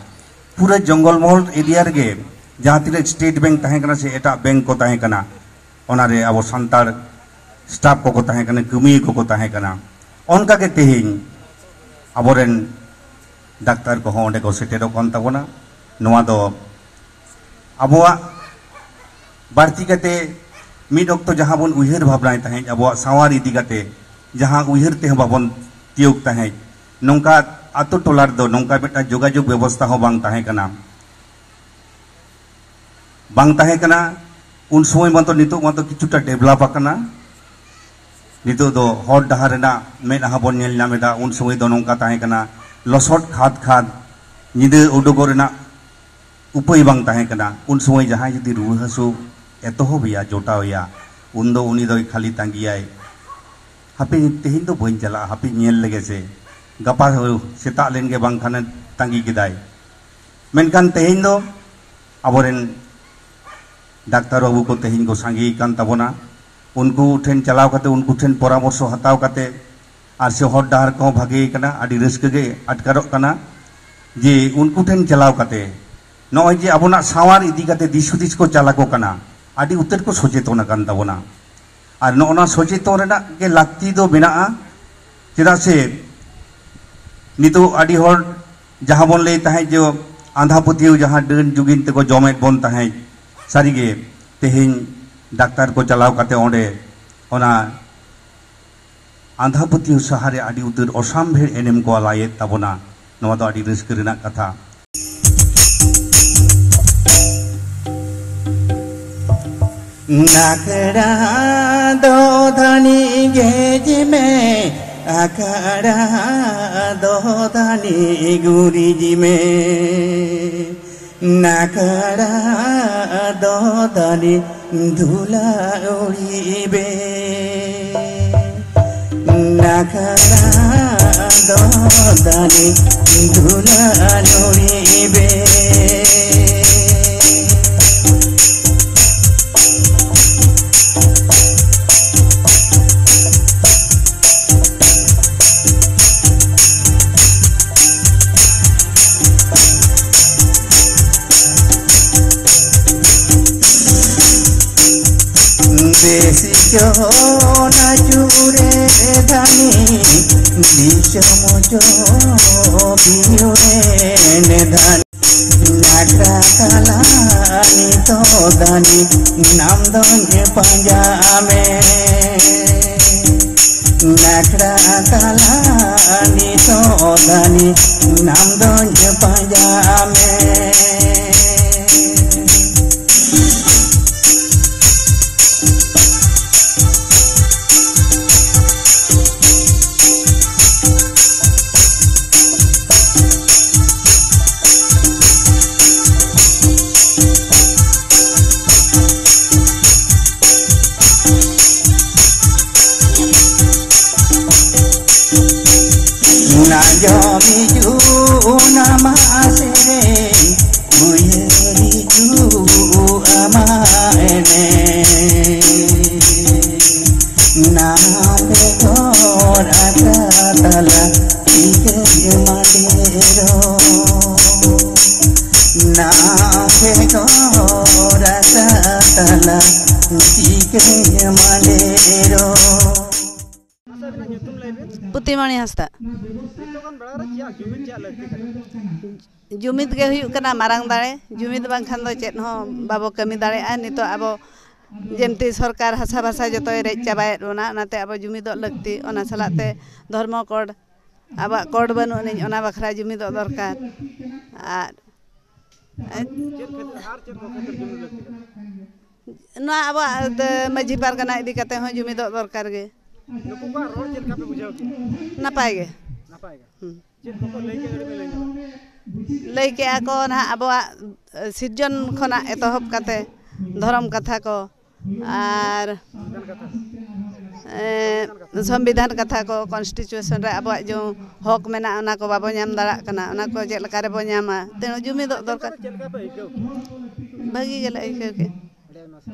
ᱯᱩᱨᱟᱹ ᱡᱚᱝᱜᱚᱞ ᱢᱚᱦᱚᱞ ᱮᱨᱤᱭᱟ ᱨᱮᱜᱮ ᱡᱟᱦᱟᱸ ᱛᱤᱱᱟᱹᱜ ᱥᱴᱮᱴ ᱵᱮᱝᱠ ᱛᱟᱦᱮᱸ ᱠᱟᱱᱟ ᱥᱮ ᱮᱴᱟᱜ ᱵᱮᱝᱠ ᱠᱚ ᱛᱟᱦᱮᱸ ᱠᱟᱱᱟ, ᱚᱱᱟᱨᱮ ᱟᱵᱚ ᱥᱟᱱᱛᱟᱲ ᱥᱴᱟᱯ ᱠᱚᱠᱚ ᱛᱟᱦᱮᱸ ᱠᱟᱱᱟ, ᱠᱟᱹᱢᱤᱭᱟᱹ ᱠᱚᱠᱚ ᱛᱟᱦᱮᱸ ᱠᱟᱱᱟ᱾ ᱚᱱᱠᱟᱜᱮ ᱛᱮᱦᱮᱧ ᱟᱵᱚᱨᱮᱱ ᱰᱟᱠᱛᱟᱨ ᱠᱚᱦᱚᱸ ᱚᱸᱰᱮ ᱠᱚ ᱥᱮᱴᱮᱨᱚᱜ ᱠᱟᱱ ᱛᱟᱵᱚᱱᱟ᱾ ᱱᱚᱣᱟ ᱫᱚ ᱟᱵᱚᱣᱟᱜ ᱵᱟᱹᱲᱛᱤ ᱠᱟᱛᱮ ᱢᱤᱫ ᱚᱠᱛᱚ ᱡᱟᱦᱟᱸ ᱵᱚᱱ ᱩᱭᱦᱟᱹᱨ ᱵᱷᱟᱵᱽᱱᱟᱭ ᱛᱟᱦᱮᱸᱫ, ᱟᱵᱚᱣᱟᱜ ᱥᱟᱶᱟᱨ ᱤᱫᱤ ᱠᱟᱛᱮ ᱡᱟᱦᱟᱸ ᱩᱭᱦᱟᱹᱨ ᱛᱮᱦᱚᱸ ᱵᱟᱵᱚᱱ ᱛᱤᱭᱳᱜ ᱛᱟᱦᱮᱸᱫ, ᱱᱚᱝᱠᱟ ᱟᱛᱳ ᱴᱚᱞᱟ ᱨᱮᱫᱚ ᱱᱚᱝᱠᱟ ᱢᱤᱫᱴᱟᱝ ᱡᱳᱜᱟᱡᱳᱜᱽ ᱵᱮᱵᱚᱥᱛᱷᱟ ᱦᱚᱸ ᱵᱟᱝ ᱛᱟᱦᱮᱸ ᱠᱟᱱᱟ, ᱵᱟᱝ ᱛᱟᱦᱮᱸ ᱠᱟᱱᱟ᱾ ᱩᱱ ᱥᱚᱢᱚᱭ ᱢᱟᱛᱚ, ᱱᱤᱛᱚᱜ ᱢᱟᱛᱚ ᱠᱤᱪᱷᱩᱴᱟ ᱰᱮᱵᱷᱞᱚᱯ ᱟᱠᱟᱱᱟ᱾ ᱱᱤᱛᱚᱜ ᱫᱚ ᱦᱚᱨ ᱰᱟᱦᱟᱨ ᱨᱮᱱᱟᱜ ᱢᱮᱫᱦᱟ ᱵᱚᱱ ᱧᱮᱞ ᱧᱟᱢ ᱮᱫᱟ᱾ ᱩᱱ ᱥᱚᱢᱚᱭ ᱫᱚ ᱱᱚᱝᱠᱟ ᱛᱟᱦᱮᱸ ᱠᱟᱱᱟ, ᱞᱚᱥᱚᱫ ᱠᱷᱟᱫᱽ ᱠᱷᱟᱫᱽ, ᱧᱤᱫᱟᱹ ᱩᱰᱩᱠᱚᱜ ᱨᱮᱱᱟᱜ ᱩᱯᱟᱹᱭ ᱵᱟᱝ ᱛᱟᱦᱮᱸ ᱠᱟᱱᱟ᱾ ᱩᱱ ᱥᱚᱢᱚᱭ ᱡᱟᱦᱟᱸᱭ ᱡᱩᱫᱤ ᱨᱩᱣᱟᱹ ᱦᱟᱹᱥᱩ ᱮᱛᱚᱦᱚᱵ ᱮᱭᱟ, ᱡᱚᱴᱟᱣ ᱮᱭᱟ, ᱩᱱᱫᱚ ᱩᱱᱤ ᱫᱚᱭ ᱠᱷᱟᱹᱞᱤ ᱛᱟᱸᱜᱤᱭᱟᱭ, "ᱦᱟᱯᱮ, ᱛᱮᱦᱮᱧ ᱫᱚ ᱵᱟᱹᱧ ᱪᱟᱞᱟᱜᱼᱟ, ᱦᱟᱯᱮ ᱧᱮᱞ ᱞᱮᱜᱮ ᱥᱮ, ᱜᱟᱯᱟ ᱥᱮᱛᱟᱜ ᱞᱮᱱ ᱜᱮ ᱵᱟᱝᱠᱷᱟᱱᱮ ᱛᱟᱺᱜᱤ ᱠᱮᱫᱟᱭ᱾ ᱢᱮᱱᱠᱷᱟᱱ ᱛᱮᱦᱮᱧ ᱫᱚ ᱟᱵᱚᱨᱮᱱ ᱰᱟᱠᱛᱟᱨ ᱵᱟᱹᱵᱩ ᱠᱚ ᱛᱮᱦᱮᱧ ᱠᱚ ᱥᱟᱸᱜᱮ ᱟᱠᱟᱱ ᱛᱟᱵᱚᱱᱟ᱾ ᱩᱱᱠᱩ ᱴᱷᱮᱱ ᱪᱟᱞᱟᱣ ᱠᱟᱛᱮ, ᱩᱱᱠᱩ ᱴᱷᱮᱱ ᱯᱚᱨᱟᱢᱚᱨᱥᱚ ᱦᱟᱛᱟᱣ ᱠᱟᱛᱮ, ᱟᱨ ᱥᱮ ᱦᱚᱨ ᱰᱟᱦᱟᱨ ᱠᱚᱦᱚᱸ ᱵᱷᱟᱜᱮ ᱠᱟᱱᱟ, ᱟᱹᱰᱤ ᱨᱟᱹᱥᱠᱟᱹ ᱜᱮ ᱟᱴᱠᱟᱨᱚᱜ ᱠᱟᱱᱟ ᱡᱮ ᱩᱱᱠᱩ ᱴᱷᱮᱱ ᱪᱟᱞᱟᱣ ᱠᱟᱛᱮ ᱱᱚᱜᱼᱚᱭ ᱡᱮ ᱟᱵᱚᱱᱟᱜ ᱥᱟᱶᱟᱨ ᱤᱫᱤ ᱠᱟᱛᱮ ᱫᱤᱥ ᱦᱩᱫᱤᱥ ᱠᱚ ᱪᱟᱞ ᱟᱠᱚ ᱠᱟᱱᱟ, ᱟᱹᱰᱤ ᱩᱛᱟᱹᱨ ᱠᱚ ᱥᱚᱪᱮᱛᱚᱱ ᱟᱠᱟᱱ ᱛᱟᱵᱚᱱᱟ᱾ ᱟᱨ ᱱᱚᱜᱼᱚ ᱱᱟ ᱥᱚᱪᱮᱛᱚᱱ ᱨᱮᱱᱟᱜ ᱜᱮ ᱞᱟᱹᱠᱛᱤ ᱫᱚ ᱢᱮᱱᱟᱜᱼᱟ, ᱪᱮᱫᱟᱜ ᱥᱮ ᱱᱤᱛᱚᱜ ᱟᱹᱰᱤ ᱦᱚᱲ ᱡᱟᱦᱟᱸ ᱵᱚᱱ ᱞᱟᱹᱭ ᱛᱟᱦᱮᱸᱫ ᱡᱮ ᱟᱸᱫᱷᱟ ᱯᱟᱹᱛᱭᱟᱹᱣ, ᱡᱟᱦᱟᱸ ᱰᱟᱹᱱ ᱡᱩᱜᱤᱱ ᱛᱮᱠᱚ ᱡᱚᱢᱮᱫ ᱵᱚᱱ ᱛᱟᱦᱮᱸᱫ, ᱥᱟᱹᱨᱤᱜᱮ ᱛᱮᱦᱮᱧ ᱰᱟᱠᱛᱟᱨ ᱠᱚ ᱪᱟᱞᱟᱣ ᱠᱟᱛᱮ ᱚᱸᱰᱮ ᱚᱱᱟ ᱟᱸᱫᱷᱟ ᱯᱟᱹᱛᱭᱟᱹᱣ ᱥᱟᱦᱟᱨᱮ ᱟᱹᱰᱤ ᱩᱛᱟᱹᱨ ᱚᱥᱟᱢᱵᱷᱮᱲ ᱮᱱᱮᱢ ᱠᱚ ᱟᱞᱟᱭᱮᱫ ᱛᱟᱵᱚᱱᱟ᱾ ᱱᱚᱣᱟ ᱫᱚ ᱟᱹᱰᱤ ᱨᱟᱹᱥᱠᱟᱹ ᱨᱮᱱᱟᱜ ᱠᱟᱛᱷᱟ᱾ ᱱᱟᱠᱷᱲᱟ ᱫᱚ ᱫᱷᱟᱹᱱᱤ ᱜᱮᱡ ᱢᱮ, ᱟᱠᱷᱲᱟ ᱫᱚ ᱫᱷᱟᱹᱱᱤ ᱜᱩᱨᱤᱡ ᱢᱮ᱾ ᱱᱟᱠᱷᱲᱟ ᱫᱚ ᱫᱷᱟᱹᱱᱤ ᱫᱷᱩᱞᱟ ᱩᱲᱤᱵᱮ᱾ ᱱᱟᱠᱷᱲᱟ ᱫᱚ ᱫᱷᱟᱹᱱᱤ ᱫᱷᱩᱞᱟ ᱩᱲᱤᱵᱮ᱾ ᱫᱮᱥᱤ ᱪᱚᱞᱟ ᱪᱩᱨᱮ ᱫᱷᱟᱹᱱᱤ, ᱫᱤᱥᱚᱢ ᱪᱚ ᱵᱤᱭᱩᱨᱮᱱ ᱫᱷᱟᱹᱱᱤ᱾ ᱱᱟᱠᱷᱲᱟ ᱛᱟᱞᱟ ᱱᱤᱛᱚᱜ ᱫᱷᱟᱹᱱᱤ, ᱱᱟᱢ ᱫᱚᱧ ᱯᱟᱸᱡᱟ ᱢᱮ᱾ ᱱᱟᱠᱷᱲᱟ ᱛᱟᱞᱟ ᱱᱤᱛᱚᱜ ᱫᱷᱟᱹᱱᱤ, ᱱᱟᱢ ᱫᱚᱧ ᱯᱟᱸᱡᱟ ᱢᱮ᱾ ᱟᱯᱮ ᱠᱚ ᱨᱟᱥᱟ ᱛᱟᱞᱟ ᱛᱤᱠᱟᱹᱧ ᱢᱟᱞᱮᱨᱚ᱾ ᱯᱩᱛᱤᱢᱚᱬᱤ ᱦᱟᱸᱥᱫᱟ᱾ ᱡᱩᱢᱤᱫ ᱜᱮ ᱦᱩᱭᱩᱜ ᱠᱟᱱᱟ ᱢᱟᱨᱟᱝ ᱫᱟᱲᱮ᱾ ᱡᱩᱢᱤᱫ ᱵᱟᱝᱠᱷᱟᱱ ᱫᱚ ᱪᱮᱫ ᱦᱚᱸ ᱵᱟᱵᱚ ᱠᱟᱹᱢᱤ ᱫᱟᱲᱮᱭᱟᱜᱼᱟ᱾ ᱱᱤᱛᱚᱜ ᱟᱵᱚ ᱡᱮᱢᱛᱤ ᱥᱚᱨᱠᱟᱨ ᱦᱟᱥᱟ ᱵᱷᱟᱥᱟ ᱡᱚᱛᱚᱭ ᱨᱮᱡ ᱪᱟᱵᱟᱭᱮᱫ ᱵᱚᱱᱟ, ᱚᱱᱟᱛᱮ ᱟᱵᱚ ᱡᱩᱢᱤᱫᱚᱜ ᱞᱟᱹᱠᱛᱤ᱾ ᱚᱱᱟ ᱥᱟᱞᱟᱜ ᱛᱮ ᱫᱷᱚᱨᱢᱚ ᱠᱳᱰ, ᱟᱵᱚᱣᱟᱜ ᱠᱳᱰ ᱵᱟᱹᱱᱩᱜ ᱟᱹᱱᱤᱡ, ᱚᱱᱟ ᱵᱟᱠᱷᱨᱟ ᱡᱩᱢᱤᱫᱚᱜ ᱫᱚᱨᱠᱟᱨ᱾ ᱟᱨ ᱪᱮᱫ ᱠᱷᱟᱹᱛᱤᱨ, ᱟᱨ ᱪᱮᱫ ᱠᱚ ᱠᱷᱟᱹᱛᱤᱨ ᱡᱩᱢᱤᱫ ᱞᱟᱹᱠᱛᱤ ᱠᱟᱱᱟ? ᱱᱚᱣᱟ ᱟᱵᱚᱣᱟᱜ, ᱮ, ᱢᱟᱹᱡᱷᱤ ᱯᱟᱨᱜᱟᱱᱟ ᱤᱫᱤ ᱠᱟᱛᱮ ᱦᱚᱸ ᱡᱩᱢᱤᱫᱚᱜ ᱫᱚᱨᱠᱟᱨ ᱜᱮ᱾ ᱱᱩᱠᱩ ᱠᱚᱣᱟᱜ ᱨᱚᱲ ᱪᱮᱫ ᱞᱮᱠᱟ ᱯᱮ ᱵᱩᱡᱷᱟᱹᱣ ᱠᱮᱫᱟ? ᱱᱟᱯᱟᱭ ᱜᱮ᱾ ᱱᱟᱯᱟᱭ ᱜᱮ᱾ ᱦᱩᱸ᱾ ᱪᱮᱫ ᱠᱚᱠᱚ ᱞᱟᱹᱭ ᱠᱮᱫ, ᱠᱟᱹᱴᱤᱡ ᱵᱮᱱ ᱞᱟᱹᱭ ᱧᱚᱜᱟ? ᱞᱟᱹᱭ ᱠᱮᱜᱼᱟ ᱠᱚ ᱱᱟᱦᱟᱜ ᱟᱵᱚᱣᱟᱜ, ᱮ, ᱥᱤᱨᱡᱚᱱ ᱠᱷᱚᱱᱟᱜ ᱮᱛᱚᱦᱚᱵ ᱠᱟᱛᱮ ᱫᱷᱚᱨᱚᱢ ᱠᱟᱛᱷᱟ ᱠᱚ ᱟᱨ, ᱥᱚᱝᱵᱤᱫᱷᱟᱱ ᱠᱟᱛᱷᱟ᱾ ᱮ, ᱥᱚᱝᱵᱤᱫᱷᱟᱱ ᱠᱟᱛᱷᱟ ᱠᱚ, ᱠᱚᱱᱥᱴᱤᱴᱩᱭᱮᱥᱚᱱ ᱨᱮ ᱟᱵᱚᱣᱟᱜ ᱡᱮ ᱦᱚᱠ ᱢᱮᱱᱟᱜᱼᱟ, ᱚᱱᱟ ᱠᱚ ᱵᱟᱵᱚ ᱧᱟᱢ ᱫᱟᱲᱮᱭᱟᱜ ᱠᱟᱱᱟ, ᱚᱱᱟ ᱠᱚ ᱪᱮᱫ ᱞᱮᱠᱟ ᱨᱮᱵᱚ ᱧᱟᱢᱟ? ᱛᱮ ᱡᱩᱢᱤᱫᱚᱜ ᱫᱚᱨᱠᱟᱨ᱾ ᱪᱮᱫ ᱞᱮᱠᱟ ᱯᱮ ᱟᱹᱭᱠᱟᱹᱣ ᱠᱮᱫᱟ? ᱵᱷᱟᱹᱜᱤ ᱜᱮᱞᱮ ᱟᱹᱭᱠᱟᱹᱣ ᱠᱮᱫᱟ᱾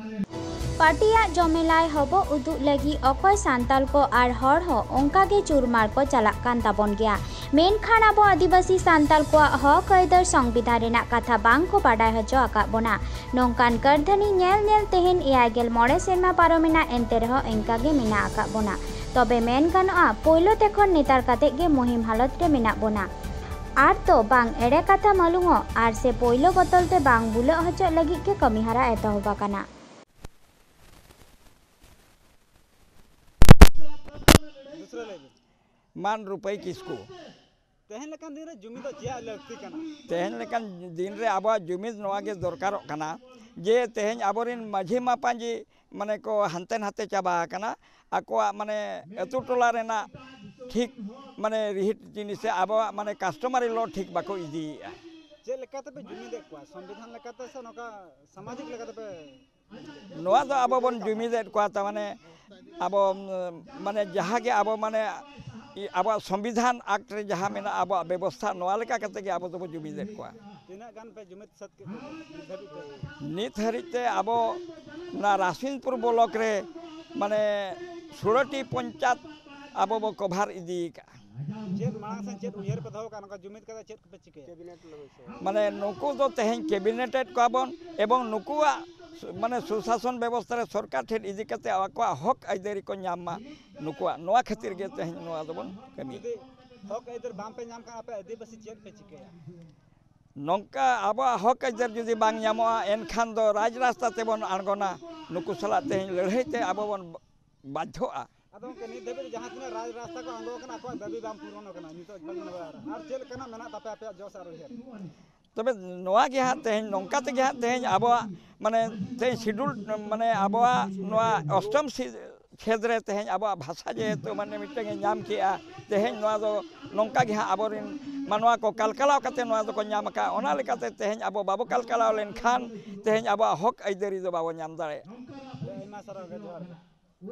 ᱯᱟᱹᱴᱤᱭᱟᱜ ᱡᱚᱢᱮᱞᱟᱭ ᱦᱚᱵᱚᱜ ᱩᱫᱩᱜ ᱞᱟᱹᱜᱤᱫ ᱚᱠᱚᱭ ᱥᱟᱱᱛᱟᱞ ᱠᱚ ᱟᱨ ᱦᱚᱲ ᱦᱚᱸ ᱚᱱᱠᱟ ᱜᱮ ᱪᱩᱨᱢᱟᱨ ᱠᱚ ᱪᱟᱞᱟᱜ ᱠᱟᱱ ᱛᱟᱵᱚᱱ ᱜᱮᱭᱟ᱾ ᱢᱮᱱᱠᱷᱟᱱ ᱟᱵᱚ ᱟᱹᱫᱤᱵᱟᱹᱥᱤ ᱥᱟᱱᱛᱟᱞ ᱠᱚᱣᱟᱜ ᱦᱚᱠ ᱟᱹᱭᱫᱟᱹᱨ ᱥᱚᱝᱵᱤᱫᱷᱟᱱ ᱨᱮᱱᱟᱜ ᱠᱟᱛᱷᱟ ᱵᱟᱝ ᱠᱚ ᱵᱟᱰᱟᱭ ᱦᱚᱪᱚ ᱟᱠᱟᱫ ᱵᱚᱱᱟ᱾ ᱱᱚᱝᱠᱟᱱ ᱠᱟᱹᱨᱫᱷᱟᱹᱱᱤ ᱧᱮᱞ ᱧᱮᱞ ᱛᱮᱦᱮᱧ ᱮᱭᱟᱭ ᱜᱮᱞ ᱢᱚᱬᱮ ᱥᱮᱨᱢᱟ ᱯᱟᱨᱚᱢᱮᱱᱟ, ᱮᱱᱛᱮ ᱨᱮᱦᱚᱸ ᱤᱱᱠᱟ ᱜᱮ ᱢᱮᱱᱟᱜ ᱟᱠᱟᱫ ᱵᱚᱱᱟ᱾ ᱛᱚᱵᱮ ᱢᱮᱱ ᱜᱟᱱᱚᱜᱼᱟ, ᱯᱳᱭᱞᱳ ᱛᱮ ᱠᱷᱚᱱ ᱱᱮᱛᱟᱨ ᱠᱟᱛᱮ ᱜᱮ ᱢᱩᱦᱤᱢ ᱦᱟᱞᱚᱛ ᱨᱮ ᱢᱮᱱᱟᱜ ᱵᱚᱱᱟ᱾ ᱟᱨ ᱛᱚ ᱵᱟᱝ ᱮᱲᱮ ᱠᱟᱛᱷᱟ ᱢᱟᱞᱩᱝᱚᱜ, ᱟᱨ ᱥᱮ ᱯᱳᱭᱞᱳ ᱵᱚᱛᱚᱞ ᱛᱮ ᱵᱟᱝ ᱵᱩᱞᱟᱹᱜ ᱦᱚᱪᱚᱜ ᱞᱟᱹᱜᱤᱫ ᱜᱮ ᱠᱟᱹᱢᱤᱦᱟᱨᱟ ᱮᱛᱚᱦᱚᱵ ᱟᱠᱟᱱᱟ᱾ ᱫᱩᱥᱨᱟ ᱞᱟᱹᱭ ᱵᱤᱱ᱾ ᱢᱟᱱ ᱨᱩᱯᱟᱹᱭ ᱠᱤᱥᱠᱩ᱾ ᱛᱮᱦᱮᱧ ᱞᱮᱠᱟᱱ ᱫᱤᱱ ᱨᱮ ᱡᱩᱢᱤᱫᱚᱜ ᱪᱮᱫᱟᱜ ᱞᱟᱹᱠᱛᱤ ᱠᱟᱱᱟ? ᱛᱮᱦᱮᱧ ᱞᱮᱠᱟᱱ ᱫᱤᱱ ᱨᱮ ᱟᱵᱚᱣᱟᱜ ᱡᱩᱢᱤᱫ ᱱᱚᱣᱟ ᱜᱮ ᱫᱚᱨᱠᱟᱨᱚᱜ ᱠᱟᱱᱟ ᱡᱮ ᱛᱮᱦᱮᱧ ᱟᱵᱚᱨᱮᱱ ᱢᱟᱹᱡᱷᱤ ᱢᱟᱯᱟᱧᱡᱤ ᱢᱟᱱᱮ ᱠᱚ ᱦᱟᱱᱛᱮ ᱱᱟᱛᱮ ᱪᱟᱵᱟ ᱟᱠᱟᱱᱟ᱾ ᱟᱠᱚᱣᱟᱜ ᱢᱟᱱᱮ ᱟᱹᱛᱩ ᱴᱚᱞᱟ ᱨᱮᱱᱟᱜ ᱴᱷᱤᱠ ᱢᱟᱱᱮ ᱨᱤᱦᱤᱴ ᱡᱤᱱᱤᱥ ᱥᱮ ᱟᱵᱚᱣᱟᱜ ᱢᱟᱱᱮ customary law ᱴᱷᱤᱠ ᱵᱟᱠᱚ ᱤᱫᱤᱭᱮᱫᱼᱟ᱾ ᱪᱮᱫ ᱞᱮᱠᱟ ᱛᱮᱯᱮ ᱡᱩᱢᱤᱫᱮᱫ ᱠᱚᱣᱟ? ᱥᱚᱝᱵᱤᱫᱷᱟᱱ ᱞᱮᱠᱟᱛᱮ ᱥᱮ ᱱᱚᱝᱠᱟ ᱥᱟᱢᱟᱡᱤᱠ ᱞᱮᱠᱟ ᱛᱮᱯᱮ? ᱱᱚᱣᱟ ᱫᱚ ᱟᱵᱚ ᱵᱚᱱ ᱡᱩᱢᱤᱫᱮᱫ ᱠᱚᱣᱟ, ᱛᱟᱨ ᱢᱟᱱᱮ ᱟᱵᱚ, ᱩᱢ, ᱢᱟᱱᱮ ᱡᱟᱦᱟᱸ ᱜᱮ ᱟᱵᱚ ᱢᱟᱱᱮ ᱤ-, ᱟᱵᱚᱣᱟᱜ ᱥᱚᱝᱵᱤᱫᱷᱟᱱ ᱟᱠᱴ ᱨᱮ ᱡᱟᱦᱟᱸ ᱢᱮᱱᱟᱜᱼᱟ ᱟᱵᱚᱣᱟᱜ ᱵᱮᱵᱚᱥᱛᱷᱟ, ᱱᱚᱣᱟ ᱞᱮᱠᱟ ᱠᱟᱛᱮ ᱜᱮ ᱟᱵᱚ ᱫᱚᱵᱚ ᱡᱩᱢᱤᱫᱮᱫ ᱠᱚᱣᱟ᱾ ᱛᱤᱱᱟᱹᱜ ᱜᱟᱱ ᱯᱮ ᱡᱩᱢᱤᱫ ᱥᱟᱹᱛ ᱠᱮᱫ ᱠᱚᱣᱟ ᱱᱤᱛ ᱫᱷᱟᱹᱵᱤᱡ ᱛᱮ? ᱱᱤᱛ ᱦᱟᱹᱨᱤᱡ ᱛᱮ ᱟᱵᱚ ᱚᱱᱟ ᱨᱟᱥᱤᱱᱯᱩᱨ ᱵᱞᱚᱠ ᱨᱮ ᱢᱟᱱᱮ ᱥᱳᱞᱳᱴᱤ ᱯᱚᱧᱪᱟᱭᱮᱛ ᱟᱵᱚ ᱵᱚ ᱠᱚᱵᱷᱟᱨ ᱤᱫᱤ ᱟᱠᱟᱫᱼᱟ᱾ ᱪᱮᱫ ᱢᱟᱲᱟᱝ ᱥᱮᱫ ᱪᱮᱫ ᱩᱭᱦᱟᱹᱨ ᱯᱮ ᱫᱚᱦᱚ ᱠᱟᱜᱼᱟ, ᱱᱚᱝᱠᱟ ᱡᱩᱢᱤᱫ ᱠᱟᱛᱮ ᱪᱮᱫ ᱠᱚᱯᱮ ᱪᱤᱠᱟᱹᱭᱟ? ᱢᱟᱱᱮ ᱱᱩᱠᱩ ᱫᱚ ᱛᱮᱦᱮᱧ ᱠᱮᱵᱤᱱᱮᱴ ᱮᱫ ᱠᱚᱣᱟ ᱵᱚᱱ, ᱮᱵᱚᱝ ᱱᱩᱠᱩᱣᱟᱜ ᱥᱩ-, ᱢᱟᱱᱮ ᱥᱩᱥᱟᱥᱚᱱ ᱵᱮᱵᱚᱥᱛᱷᱟ ᱨᱮ ᱥᱚᱨᱠᱟᱨ ᱴᱷᱮᱱ ᱤᱫᱤ ᱠᱟᱛᱮ ᱟᱠᱚᱣᱟᱜ ᱦᱚᱠ ᱟᱹᱭᱫᱟᱹᱨᱤ ᱠᱚ ᱧᱟᱢ ᱢᱟ, ᱱᱩᱠᱩᱣᱟᱜ ᱱᱚᱣᱟ ᱠᱷᱟᱹᱛᱤᱨ ᱜᱮ ᱛᱮᱦᱮᱧ ᱱᱚᱣᱟ ᱫᱚᱵᱚᱱ ᱠᱟᱹᱢᱤᱭᱟ᱾ ᱡᱩᱫᱤ ᱦᱚᱠ ᱟᱹᱭᱫᱟᱹᱨ ᱵᱟᱝ ᱯᱮ ᱧᱟᱢ ᱠᱷᱟᱱ ᱟᱯᱮ ᱟᱹᱫᱤᱵᱟᱹᱥᱤ ᱪᱮᱫ ᱯᱮ ᱪᱤᱠᱟᱹᱭᱟ? ᱱᱚᱝᱠᱟ ᱟᱵᱚᱣᱟᱜ ᱦᱚᱠ ᱟᱹᱭᱫᱟᱹᱨ ᱡᱩᱫᱤ ᱵᱟᱝ ᱧᱟᱢᱚᱜᱼᱟ, ᱮᱱᱠᱷᱟᱱ ᱫᱚ ᱨᱟᱡᱽ ᱨᱟᱥᱛᱟ ᱛᱮᱵᱚᱱ ᱟᱬᱜᱚᱱᱟ, ᱱᱩᱠᱩ ᱥᱟᱞᱟᱜ ᱛᱮᱦᱮᱧ ᱞᱟᱹᱲᱦᱟᱹᱭ ᱛᱮ ᱟᱵᱚ ᱵᱚᱱ ᱵᱟᱫᱽᱫᱷᱚᱜᱼᱟ᱾ ᱟᱫᱚ ᱜᱚᱢᱠᱮ, ᱱᱤᱛ ᱫᱷᱟᱹᱵᱤᱡ ᱡᱟᱦᱟᱸ ᱛᱤᱱᱟᱹᱜ ᱨᱟᱡᱽ ᱨᱟᱥᱛᱟ ᱠᱚ ᱟᱬᱜᱚ ᱟᱠᱟᱱᱟ, ᱟᱠᱚᱣᱟᱜ ᱫᱟᱹᱵᱤ ᱵᱟᱝ ᱯᱩᱨᱚᱱ ᱟᱠᱟᱱᱟ ᱱᱤᱛᱚᱜ ᱯᱚᱨᱡᱚᱱᱛᱚ᱾ ᱟᱨ ᱪᱮᱫ ᱞᱮᱠᱟᱱᱟᱜ ᱢᱮᱱᱟᱜ ᱛᱟᱯᱮᱭᱟ ᱟᱯᱮᱭᱟᱜ ᱡᱚᱥ ᱟᱨ ᱩᱭᱦᱟᱹᱨ? ᱛᱚᱵᱮ ᱱᱚᱣᱟ ᱜᱮ ᱦᱟᱸᱜ ᱛᱮᱦᱮᱧ ᱱᱚᱝᱠᱟ ᱛᱮᱜᱮ ᱦᱟᱸᱜ ᱛᱮᱦᱮᱧ ᱟᱵᱚᱣᱟᱜ ᱢᱟᱱᱮ ᱛᱮᱦᱮᱧ ᱥᱤᱰᱩᱞ ᱢᱟᱱᱮ ᱟᱵᱚᱣᱟᱜ ᱱᱚᱣᱟ ᱚᱥᱴᱚᱢ ᱥᱤ-, ᱪᱷᱮᱫ ᱨᱮ ᱛᱮᱦᱮᱧ ᱟᱵᱚᱣᱟᱜ ᱵᱷᱟᱥᱟ ᱡᱮᱦᱮᱛᱩ ᱢᱟᱱᱮ ᱢᱤᱫᱴᱟᱝ ᱮ ᱧᱟᱢ ᱠᱮᱜᱼᱟ, ᱛᱮᱦᱮᱧ ᱱᱚᱣᱟ ᱫᱚ ᱱᱚᱝᱠᱟ ᱜᱮ ᱦᱟᱸᱜ ᱟᱵᱚᱨᱮᱱ ᱢᱟᱱᱣᱟ ᱠᱚ ᱠᱟᱞᱠᱟᱞᱟᱣ ᱠᱟᱛᱮ ᱱᱚᱣᱟ ᱫᱚᱠᱚ ᱧᱟᱢ ᱟᱠᱟᱫᱼᱟ᱾ ᱚᱱᱟ ᱞᱮᱠᱟᱛᱮ ᱛᱮᱦᱮᱧ ᱟᱵᱚ ᱵᱟᱵᱚ ᱠᱟᱞᱠᱟᱞᱟᱣ ᱞᱮᱱᱠᱷᱟᱱ ᱛᱮᱦᱮᱧ ᱟᱵᱚᱣᱟᱜ ᱦᱚᱠ ᱟᱹᱭᱫᱟᱹᱨᱤ ᱫᱚ ᱵᱟᱵᱚ ᱧᱟᱢ ᱫᱟᱲᱮᱭᱟᱜᱼᱟ᱾ ᱟᱭᱢᱟ ᱥᱟᱨᱦᱟᱣ ᱜᱮ, ᱡᱚᱦᱟᱨ ᱜᱮ᱾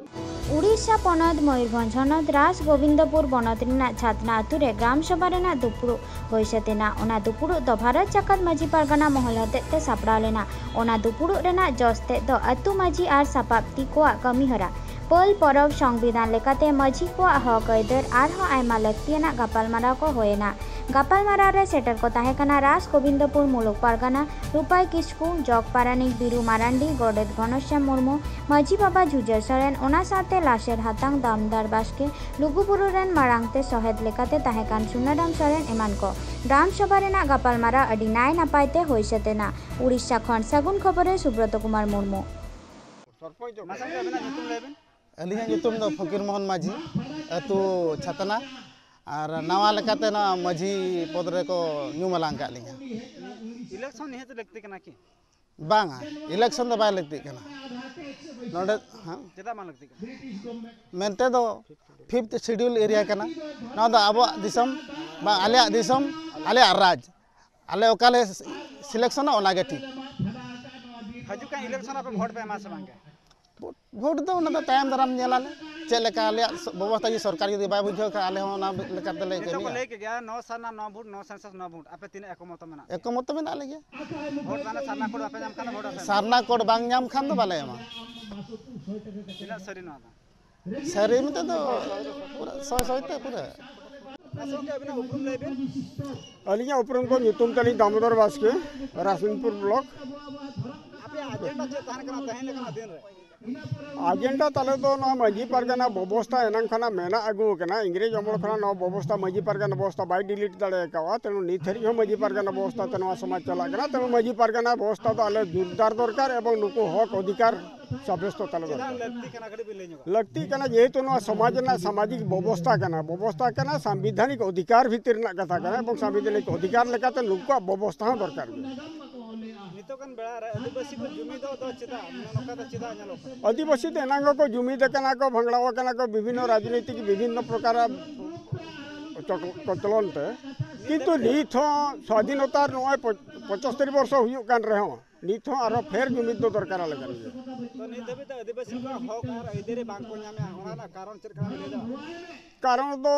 ᱩᱲᱤᱥᱥᱟ ᱯᱚᱱᱚᱛ ᱢᱚᱭᱩᱨᱵᱷᱚᱸᱡᱽ ᱦᱚᱱᱚᱛ ᱨᱟᱡᱽ ᱜᱳᱵᱤᱱᱫᱚᱯᱩᱨ ᱵᱚᱱᱚᱛ ᱨᱮᱱᱟᱜ ᱪᱷᱟᱛᱱᱟ ᱟᱹᱛᱩ ᱨᱮ ᱜᱨᱟᱢ ᱥᱚᱵᱷᱟ ᱨᱮᱱᱟᱜ ᱫᱩᱯᱲᱩᱵ ᱦᱩᱭ ᱥᱟᱹᱛ ᱮᱱᱟ᱾ ᱚᱱᱟ ᱫᱩᱯᱲᱩᱵ ᱫᱚ ᱵᱷᱟᱨᱚᱛ ᱡᱟᱠᱟᱛ ᱢᱟᱹᱡᱷᱤ ᱯᱟᱨᱜᱟᱱᱟ ᱢᱚᱦᱚᱞ ᱦᱚᱛᱮᱡ ᱛᱮ ᱥᱟᱯᱲᱟᱣ ᱞᱮᱱᱟ᱾ ᱚᱱᱟ ᱫᱩᱯᱲᱩᱵ ᱨᱮᱱᱟᱜ ᱡᱚᱥ ᱛᱮᱫ ᱫᱚ ᱟᱹᱛᱩ ᱢᱟᱹᱡᱷᱤ ᱟᱨ ᱥᱟᱯᱟᱵ ᱛᱤ ᱠᱚᱣᱟᱜ ᱠᱟᱹᱢᱤᱦᱚᱨᱟ, ᱯᱟᱹᱞ ᱯᱚᱨᱚᱵᱽ, ᱥᱚᱝᱵᱤᱫᱷᱟᱱ ᱞᱮᱠᱟᱛᱮ ᱢᱟᱹᱡᱷᱤ ᱠᱚᱣᱟᱜ ᱦᱚᱠ ᱟᱹᱭᱫᱟᱹᱨ ᱟᱨᱦᱚᱸ ᱟᱭᱢᱟ ᱞᱟᱹᱠᱛᱤᱭᱟᱱᱟᱜ ᱜᱟᱯᱟᱞᱢᱟᱨᱟᱣ ᱠᱚ ᱦᱩᱭ ᱮᱱᱟ᱾ ᱜᱟᱯᱟᱞᱢᱟᱨᱟᱣ ᱨᱮ ᱥᱮᱴᱮᱨ ᱠᱚ ᱛᱟᱦᱮᱸ ᱠᱟᱱᱟ ᱨᱟᱡᱽ ᱜᱳᱵᱤᱱᱫᱚᱯᱩᱨ ᱢᱩᱞᱩᱠ ᱯᱟᱨᱜᱟᱱᱟ ᱨᱩᱯᱟᱭ ᱠᱤᱥᱠᱩ, ᱡᱚᱜᱽ ᱯᱟᱨᱟᱱᱤᱠ ᱵᱤᱨᱩ ᱢᱟᱨᱟᱱᱰᱤ, ᱜᱚᱰᱮᱛ ᱜᱷᱚᱱᱚᱥᱭᱟᱢ ᱢᱩᱨᱢᱩ, ᱢᱟᱹᱡᱷᱤ ᱵᱟᱵᱟ ᱡᱷᱩᱡᱟᱹ ᱥᱚᱨᱮᱱ, ᱚᱱᱟ ᱥᱟᱶᱛᱮ ᱞᱟᱥᱮᱨ ᱦᱟᱛᱟᱝ ᱫᱟᱢᱫᱟᱨ ᱵᱟᱥᱠᱮ, ᱞᱩᱜᱩᱵᱩᱨᱩ ᱨᱮᱱ ᱢᱟᱲᱟᱝ ᱛᱮ ᱥᱚᱦᱮᱫ ᱞᱮᱠᱟᱛᱮ ᱛᱟᱦᱮᱸ ᱠᱟᱱ ᱥᱩᱱᱟᱨᱟᱢ ᱥᱚᱨᱮᱱ ᱮᱢᱟᱱ ᱠᱚ᱾ ᱜᱨᱟᱢ ᱥᱚᱵᱷᱟ ᱨᱮᱱᱟᱜ ᱜᱟᱯᱟᱞᱢᱟᱨᱟᱣ ᱟᱹᱰᱤ ᱱᱟᱭ ᱱᱟᱯᱟᱭ ᱛᱮ ᱦᱩᱭ ᱥᱟᱹᱛ ᱮᱱᱟ᱾ ᱩᱲᱤᱥᱥᱟ ᱠᱷᱚᱱ ᱥᱟᱹᱜᱩᱱ ᱠᱷᱚᱵᱚᱨ ᱨᱮ ᱥᱩᱵᱨᱚᱛᱚ ᱠᱩᱢᱟᱨ ᱢᱩᱨᱢᱩ᱾ ᱢᱟᱥᱮ ᱟᱹᱵᱤᱱᱟᱜ ᱧᱩᱛᱩᱢ ᱞᱟᱹᱭ ᱵᱤᱱ᱾ ᱟᱹᱞᱤᱧᱟᱜ ᱧᱩᱛᱩᱢ ᱫᱚ ᱯᱷᱚᱠᱤᱨ ᱢᱳᱦᱚᱱ ᱢᱟᱹᱡᱷᱤ, ᱟᱹᱛᱩ ᱪᱷᱟᱛᱱᱟ, ᱟᱨ ᱱᱟᱣᱟ ᱞᱮᱠᱟᱛᱮ ᱱᱚᱣᱟ ᱢᱟᱹᱡᱷᱤ ᱯᱚᱫᱽ ᱨᱮᱠᱚ ᱧᱩᱢ ᱟᱞᱟᱝ ᱟᱠᱟᱫ ᱞᱤᱧᱟ᱾ ᱤᱞᱮᱠᱥᱚᱱ ᱱᱤᱦᱟᱹᱛ ᱞᱟᱹᱠᱛᱤ ᱠᱟᱱᱟ ᱠᱤ? ᱵᱟᱝᱟ, ᱤᱞᱮᱠᱥᱚᱱ ᱫᱚ ᱵᱟᱭ ᱞᱟᱹᱠᱛᱤᱜ ᱠᱟᱱᱟ ᱱᱚᱰᱮ᱾ ᱦᱮᱸ? ᱪᱮᱫᱟᱜ ᱵᱟᱝ ᱞᱟᱹᱠᱛᱤᱜ ᱠᱟᱱᱟ? ᱢᱮᱱᱛᱮ ᱫᱚ ᱯᱷᱤᱯᱛᱷ ᱥᱤᱰᱤᱭᱩᱞ ᱮᱨᱤᱭᱟ ᱠᱟᱱᱟ, ᱱᱚᱣᱟ ᱫᱚ ᱟᱵᱚᱣᱟᱜ ᱫᱤᱥᱚᱢ, ᱵᱟᱝ ᱟᱞᱮᱭᱟᱜ ᱫᱤᱥᱚᱢ, ᱟᱞᱮᱭᱟᱜ ᱨᱟᱡᱽ, ᱟᱞᱮ ᱚᱠᱟᱞᱮ ᱥᱤᱞᱮᱠᱥᱚᱱᱟ ᱚᱱᱟᱜᱮ ᱴᱷᱤᱠ᱾ ᱦᱤᱡᱩᱜ ᱠᱟᱱ ᱤᱞᱮᱠᱥᱚᱱ ᱟᱯᱮ ᱵᱷᱳᱴ ᱯᱮ ᱮᱢᱟ ᱥᱮ ᱵᱟᱝ ᱜᱮ? ᱵᱷᱳᱴ ᱫᱚ ᱚᱱᱟ ᱫᱚ ᱛᱟᱭᱚᱢ ᱫᱟᱨᱟᱢ ᱧᱮᱞᱟᱞᱮ, ᱪᱮᱫ ᱞᱮᱠᱟ ᱟᱞᱮᱭᱟᱜ ᱵᱮᱵᱚᱥᱛᱷᱟ ᱡᱩᱫᱤ ᱥᱚᱨᱠᱟᱨ ᱡᱩᱫᱤ ᱵᱟᱭ ᱵᱩᱡᱷᱟᱹᱣ ᱠᱷᱟᱱ ᱟᱞᱮ ᱦᱚᱸ ᱚᱱᱟ ᱞᱮᱠᱟ ᱛᱮᱞᱮ ᱱᱤᱛᱚᱜ ᱠᱚ ᱠᱟᱹᱢᱤᱭᱟ᱾ ᱞᱟᱹᱭ ᱠᱮᱫ ᱜᱮᱭᱟ, ᱱᱚ ᱥᱟᱨᱱᱟ ᱱᱚ ᱵᱷᱳᱴ, ᱱᱚ ᱥᱮᱱᱥᱟᱥ ᱱᱚ ᱵᱷᱳᱴ, ᱟᱯᱮ ᱛᱤᱱᱟᱹᱜ ᱮᱠᱢᱚᱛᱚ ᱢᱮᱱᱟᱜ ᱯᱮ? ᱮᱠᱢᱚᱛᱚ ᱢᱮᱱᱟᱜ ᱞᱮᱜᱮᱭᱟ᱾ ᱵᱷᱳᱴ ᱢᱟᱱᱮ ᱥᱟᱨᱱᱟ ᱠᱳᱰ ᱵᱟᱯᱮ ᱧᱟᱢ ᱠᱷᱟᱱ ᱫᱚ ᱵᱷᱳᱴ ᱵᱟᱯᱮ ᱮᱢᱟ? ᱥᱟᱨᱱᱟ ᱠᱳᱰ ᱵᱟᱝ ᱧᱟᱢ ᱠᱷᱟᱱ ᱫᱚ ᱵᱟᱞᱮ ᱮᱢᱟ᱾ ᱛᱤᱱᱟᱹᱜ ᱥᱟᱹᱨᱤ ᱱᱚᱣᱟ ᱫᱚ? ᱥᱟᱹᱨᱤ ᱢᱮᱱᱛᱮ ᱫᱚ ᱯᱩᱨᱟᱹ ᱥᱚᱭ ᱥᱚᱭ ᱛᱮ ᱯᱩᱨᱟᱹ᱾ ᱟᱪᱪᱷᱟ ᱜᱚᱢᱠᱮ, ᱟᱹᱵᱤᱱᱟᱜ ᱩᱯᱨᱩᱢ ᱞᱟᱹᱭ ᱵᱤᱱ᱾ ᱟᱹᱞᱤᱧᱟᱜ ᱩᱯᱨᱩᱢ ᱫᱚ, ᱧᱩᱛᱩᱢ ᱛᱟᱹᱞᱤᱧ ᱫᱟᱢᱳᱫᱚᱨ ᱵᱟᱥᱠᱮ, ᱨᱟᱥᱤᱱᱯᱩᱨ ᱵᱞᱚᱠ᱾ ᱟᱯᱮᱭᱟᱜ ᱮᱡᱮᱱᱰᱟ ᱪᱮᱫ ᱛᱟᱦᱮᱱ ᱠᱟᱱᱟ ᱛᱮᱦᱮᱧ ᱞᱮᱠᱟᱱᱟᱜ ᱫᱤᱱ ᱨᱮ? ᱮᱡᱮᱱᱰᱟ ᱛᱟᱞᱮ ᱫᱚ ᱱᱚᱣᱟ ᱢᱟᱹᱡᱷᱤ ᱯᱟᱨᱜᱟᱱᱟ ᱵᱮᱵᱚᱥᱛᱷᱟ ᱮᱱᱟᱝ ᱠᱷᱚᱱᱟᱜ ᱢᱮᱱᱟᱜ ᱟᱹᱜᱩ ᱟᱠᱟᱱᱟ᱾ ᱤᱝᱨᱮᱡᱽ ᱟᱢᱚᱞ ᱠᱷᱚᱱᱟᱜ ᱱᱚᱣᱟ ᱵᱮᱵᱚᱥᱛᱷᱟ, ᱢᱟᱹᱡᱷᱤ ᱯᱟᱨᱜᱟᱱᱟ ᱵᱮᱵᱚᱥᱛᱷᱟ ᱵᱟᱭ ᱰᱤᱞᱤᱴ ᱫᱟᱲᱮ ᱟᱠᱟᱫᱼᱟ᱾ ᱛᱮᱱᱩ ᱱᱤᱛ ᱫᱷᱟᱹᱨᱤᱡ ᱦᱚᱸ ᱢᱟᱹᱡᱷᱤ ᱯᱟᱨᱜᱟᱱᱟ ᱵᱮᱵᱚᱥᱛᱷᱟ ᱛᱮ ᱱᱚᱣᱟ ᱥᱚᱢᱟᱡᱽ ᱪᱟᱞᱟᱜ ᱠᱟᱱᱟ᱾ ᱛᱮᱱᱩ ᱢᱟᱹᱡᱷᱤ ᱯᱟᱨᱜᱟᱱᱟ ᱵᱮᱵᱚᱥᱛᱷᱟ ᱫᱚ ᱟᱞᱮ ᱡᱳᱨᱫᱟᱨ ᱫᱚᱨᱠᱟᱨ ᱮᱵᱚᱝ ᱱᱩᱠᱩ ᱦᱚᱠ ᱚᱫᱷᱤᱠᱟᱨ ᱥᱟᱵᱭᱚᱥᱛᱚ ᱛᱟᱞᱮ ᱫᱚᱨᱠᱟᱨ᱾ ᱞᱟᱹᱠᱛᱤ ᱠᱟᱱᱟ, ᱡᱮᱦᱮᱛᱩ ᱱᱚᱣᱟ ᱥᱚᱢᱟᱡᱽ ᱨᱮᱱᱟᱜ ᱥᱟᱢᱟᱡᱤᱠ ᱵᱮᱵᱚᱥᱛᱷᱟ ᱠᱟᱱᱟ, ᱵᱮᱵᱚᱥᱛᱷᱟ ᱠᱟᱱᱟ, ᱥᱟᱝᱵᱤᱫᱷᱟᱱᱤᱠ ᱚᱫᱷᱤᱠᱟᱨ ᱵᱷᱤᱛᱤᱨ ᱨᱮᱱᱟᱜ ᱠᱟᱛᱷᱟ ᱠᱟᱱᱟ ᱮᱵᱚᱝ ᱥᱟᱝᱵᱤᱫᱷᱟᱱᱤᱠ ᱚᱫᱷᱤᱠᱟᱨ ᱞᱮᱠᱟᱛᱮ ᱱᱩᱠᱩᱣᱟᱜ ᱵᱮᱵᱚᱥᱛᱷᱟ ᱦᱚᱸ ᱫᱚᱨᱠᱟᱨ ᱜᱮ᱾ ᱱᱤᱛᱚᱜᱟᱱ ᱵᱮᱲᱟ ᱨᱮ ᱟᱹᱫᱤᱵᱟᱹᱥᱤ ᱠᱚ ᱡᱩᱢᱤᱫᱚᱜ ᱫᱚ ᱪᱮᱫᱟᱜ, ᱱᱚᱝᱠᱟ ᱫᱚ ᱪᱮᱫᱟᱜ ᱧᱮᱞᱚᱜ ᱠᱟᱱᱟ? ᱟᱹᱫᱤᱵᱟᱹᱥᱤ ᱫᱚ ᱮᱱᱟᱝ ᱜᱮᱠᱚ ᱡᱩᱢᱤᱫ ᱟᱠᱟᱱᱟ ᱠᱚ, ᱵᱷᱟᱝᱲᱟᱣ ᱟᱠᱟᱱᱟ ᱠᱚ ᱵᱤᱵᱷᱤᱱᱱᱚ ᱨᱟᱡᱽᱱᱤᱛᱤᱠ, ᱵᱤᱵᱷᱤᱱᱱᱚ ᱯᱨᱚᱠᱟᱨ ᱠᱚᱪᱞᱚᱱ ᱛᱮ, ᱠᱤᱱᱛᱩ ᱱᱤᱛ ᱦᱚᱸ ᱥᱟᱫᱷᱤᱱᱚᱛᱟ ᱱᱚᱜᱼᱚᱭ ᱯᱚᱸᱪ-, ᱯᱚᱸᱪᱟᱛᱛᱳᱨ ᱵᱚᱨᱥᱚ ᱦᱩᱭᱩᱜ ᱠᱟᱱ ᱨᱮᱦᱚᱸ ᱱᱤᱛ ᱦᱚᱸ ᱟᱨᱦᱚᱸ ᱯᱷᱮᱨ ᱡᱩᱢᱤᱫ ᱫᱚ ᱫᱚᱨᱠᱟᱨ ᱟᱞᱮ ᱠᱟᱱ ᱜᱮᱭᱟ᱾ ᱛᱚ ᱱᱤᱛ ᱫᱷᱟᱹᱵᱤᱡ ᱛᱮ ᱟᱹᱫᱤᱵᱟᱹᱥᱤ ᱠᱚᱣᱟᱜ ᱦᱚᱠ ᱟᱨ ᱟᱹᱭᱫᱟᱹᱨᱤ ᱵᱟᱝ ᱠᱚ ᱧᱟᱢᱮᱜᱼᱟ, ᱚᱱᱟ ᱨᱮᱱᱟᱜ ᱠᱟᱨᱚᱱ ᱪᱮᱫ ᱠᱟᱱᱟ ᱞᱟᱹᱭ ᱫᱟᱲᱮᱭᱟᱜᱼᱟ? ᱠᱟᱨᱚᱱ ᱫᱚ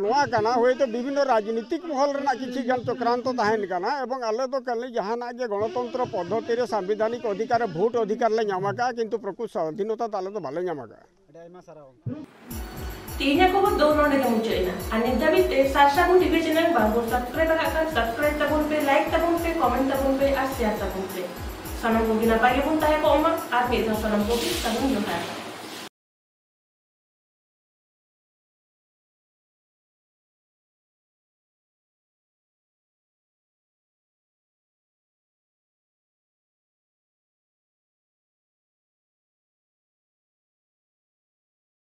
ᱱᱚᱣᱟ ᱠᱟᱱᱟ, ᱦᱚᱭᱛᱳ ᱵᱤᱵᱷᱤᱱᱱᱚ ᱨᱟᱡᱽᱱᱤᱛᱤᱠ ᱢᱚᱦᱚᱞ ᱨᱮᱱᱟᱜ ᱠᱤᱪᱷᱤ ᱜᱟᱱ ᱪᱚᱠᱨᱟᱱᱛᱚ ᱛᱟᱦᱮᱱ ᱠᱟᱱᱟ ᱮᱵᱚᱝ ᱟᱞᱮ ᱫᱚ ᱠᱷᱟᱹᱞᱤ ᱡᱟᱦᱟᱱᱟᱜ ᱜᱮ ᱜᱚᱬᱚᱛᱚᱱᱛᱨᱚ ᱯᱚᱫᱽᱫᱷᱚᱛᱤ ᱨᱮ ᱥᱟᱝᱵᱤᱫᱷᱟᱱᱤᱠ ᱚᱫᱷᱤᱠᱟᱨ ᱨᱮ ᱵᱷᱳᱴ ᱚᱫᱷᱤᱠᱟᱨ ᱞᱮ ᱧᱟᱢ ᱟᱠᱟᱫᱼᱟ, ᱠᱤᱱᱛᱩ ᱯᱨᱚᱠᱩᱛ ᱥᱟᱫᱷᱤᱱᱚᱛᱟ ᱫᱚ ᱟᱞᱮ ᱫᱚ ᱵᱟᱞᱮ ᱧᱟᱢ ᱟᱠᱟᱫᱼᱟ᱾ ᱟᱹᱰᱤ ᱟᱭᱢᱟ ᱥᱟᱨᱦᱟᱣ᱾ ᱛᱮᱦᱮᱧᱟᱜ ᱠᱷᱚᱵᱚᱨ ᱫᱚ ᱱᱚᱰᱮ ᱜᱮ ᱢᱩᱪᱟᱹᱫ ᱮᱱᱟ᱾ ᱟᱨ ᱱᱤᱛ ᱫᱷᱟᱹᱵᱤᱡ ᱛᱮ ᱥᱟᱨᱥᱟᱹᱜᱩᱱ ᱴᱤᱵᱷᱤ ᱪᱮᱱᱮᱞ ᱵᱟᱝ ᱵᱚᱱ ᱥᱟᱵᱥᱠᱨᱟᱭᱤᱵ ᱟᱠᱟᱫ ᱠᱷᱟᱱ ᱥᱟᱵᱥᱠᱨᱟᱭᱤᱵ ᱛᱟᱵᱚᱱ ᱯᱮ, ᱞᱟᱭᱤᱠ ᱛᱟᱵᱚᱱ ᱯᱮ, ᱠᱚᱢᱮᱱᱴ ᱛᱟᱵᱚᱱ ᱯᱮ ᱟᱨ ᱥᱮᱭᱟᱨ ᱛᱟᱵᱚᱱ ᱯᱮ᱾ ᱥᱟᱱᱟᱢ ᱠᱚᱜᱮ ᱱᱟᱯᱟᱭ ᱜᱮᱵᱚᱱ ᱛᱟᱦᱮᱸ ᱠᱚᱜ ᱢᱟ᱾ ᱟᱨ ᱢᱤᱫ ᱫᱷᱟᱣ ᱥᱟᱱᱟᱢ ᱠᱚᱜᱮ ᱥᱟᱹᱜᱩᱱ ᱡᱚᱦᱟᱨ᱾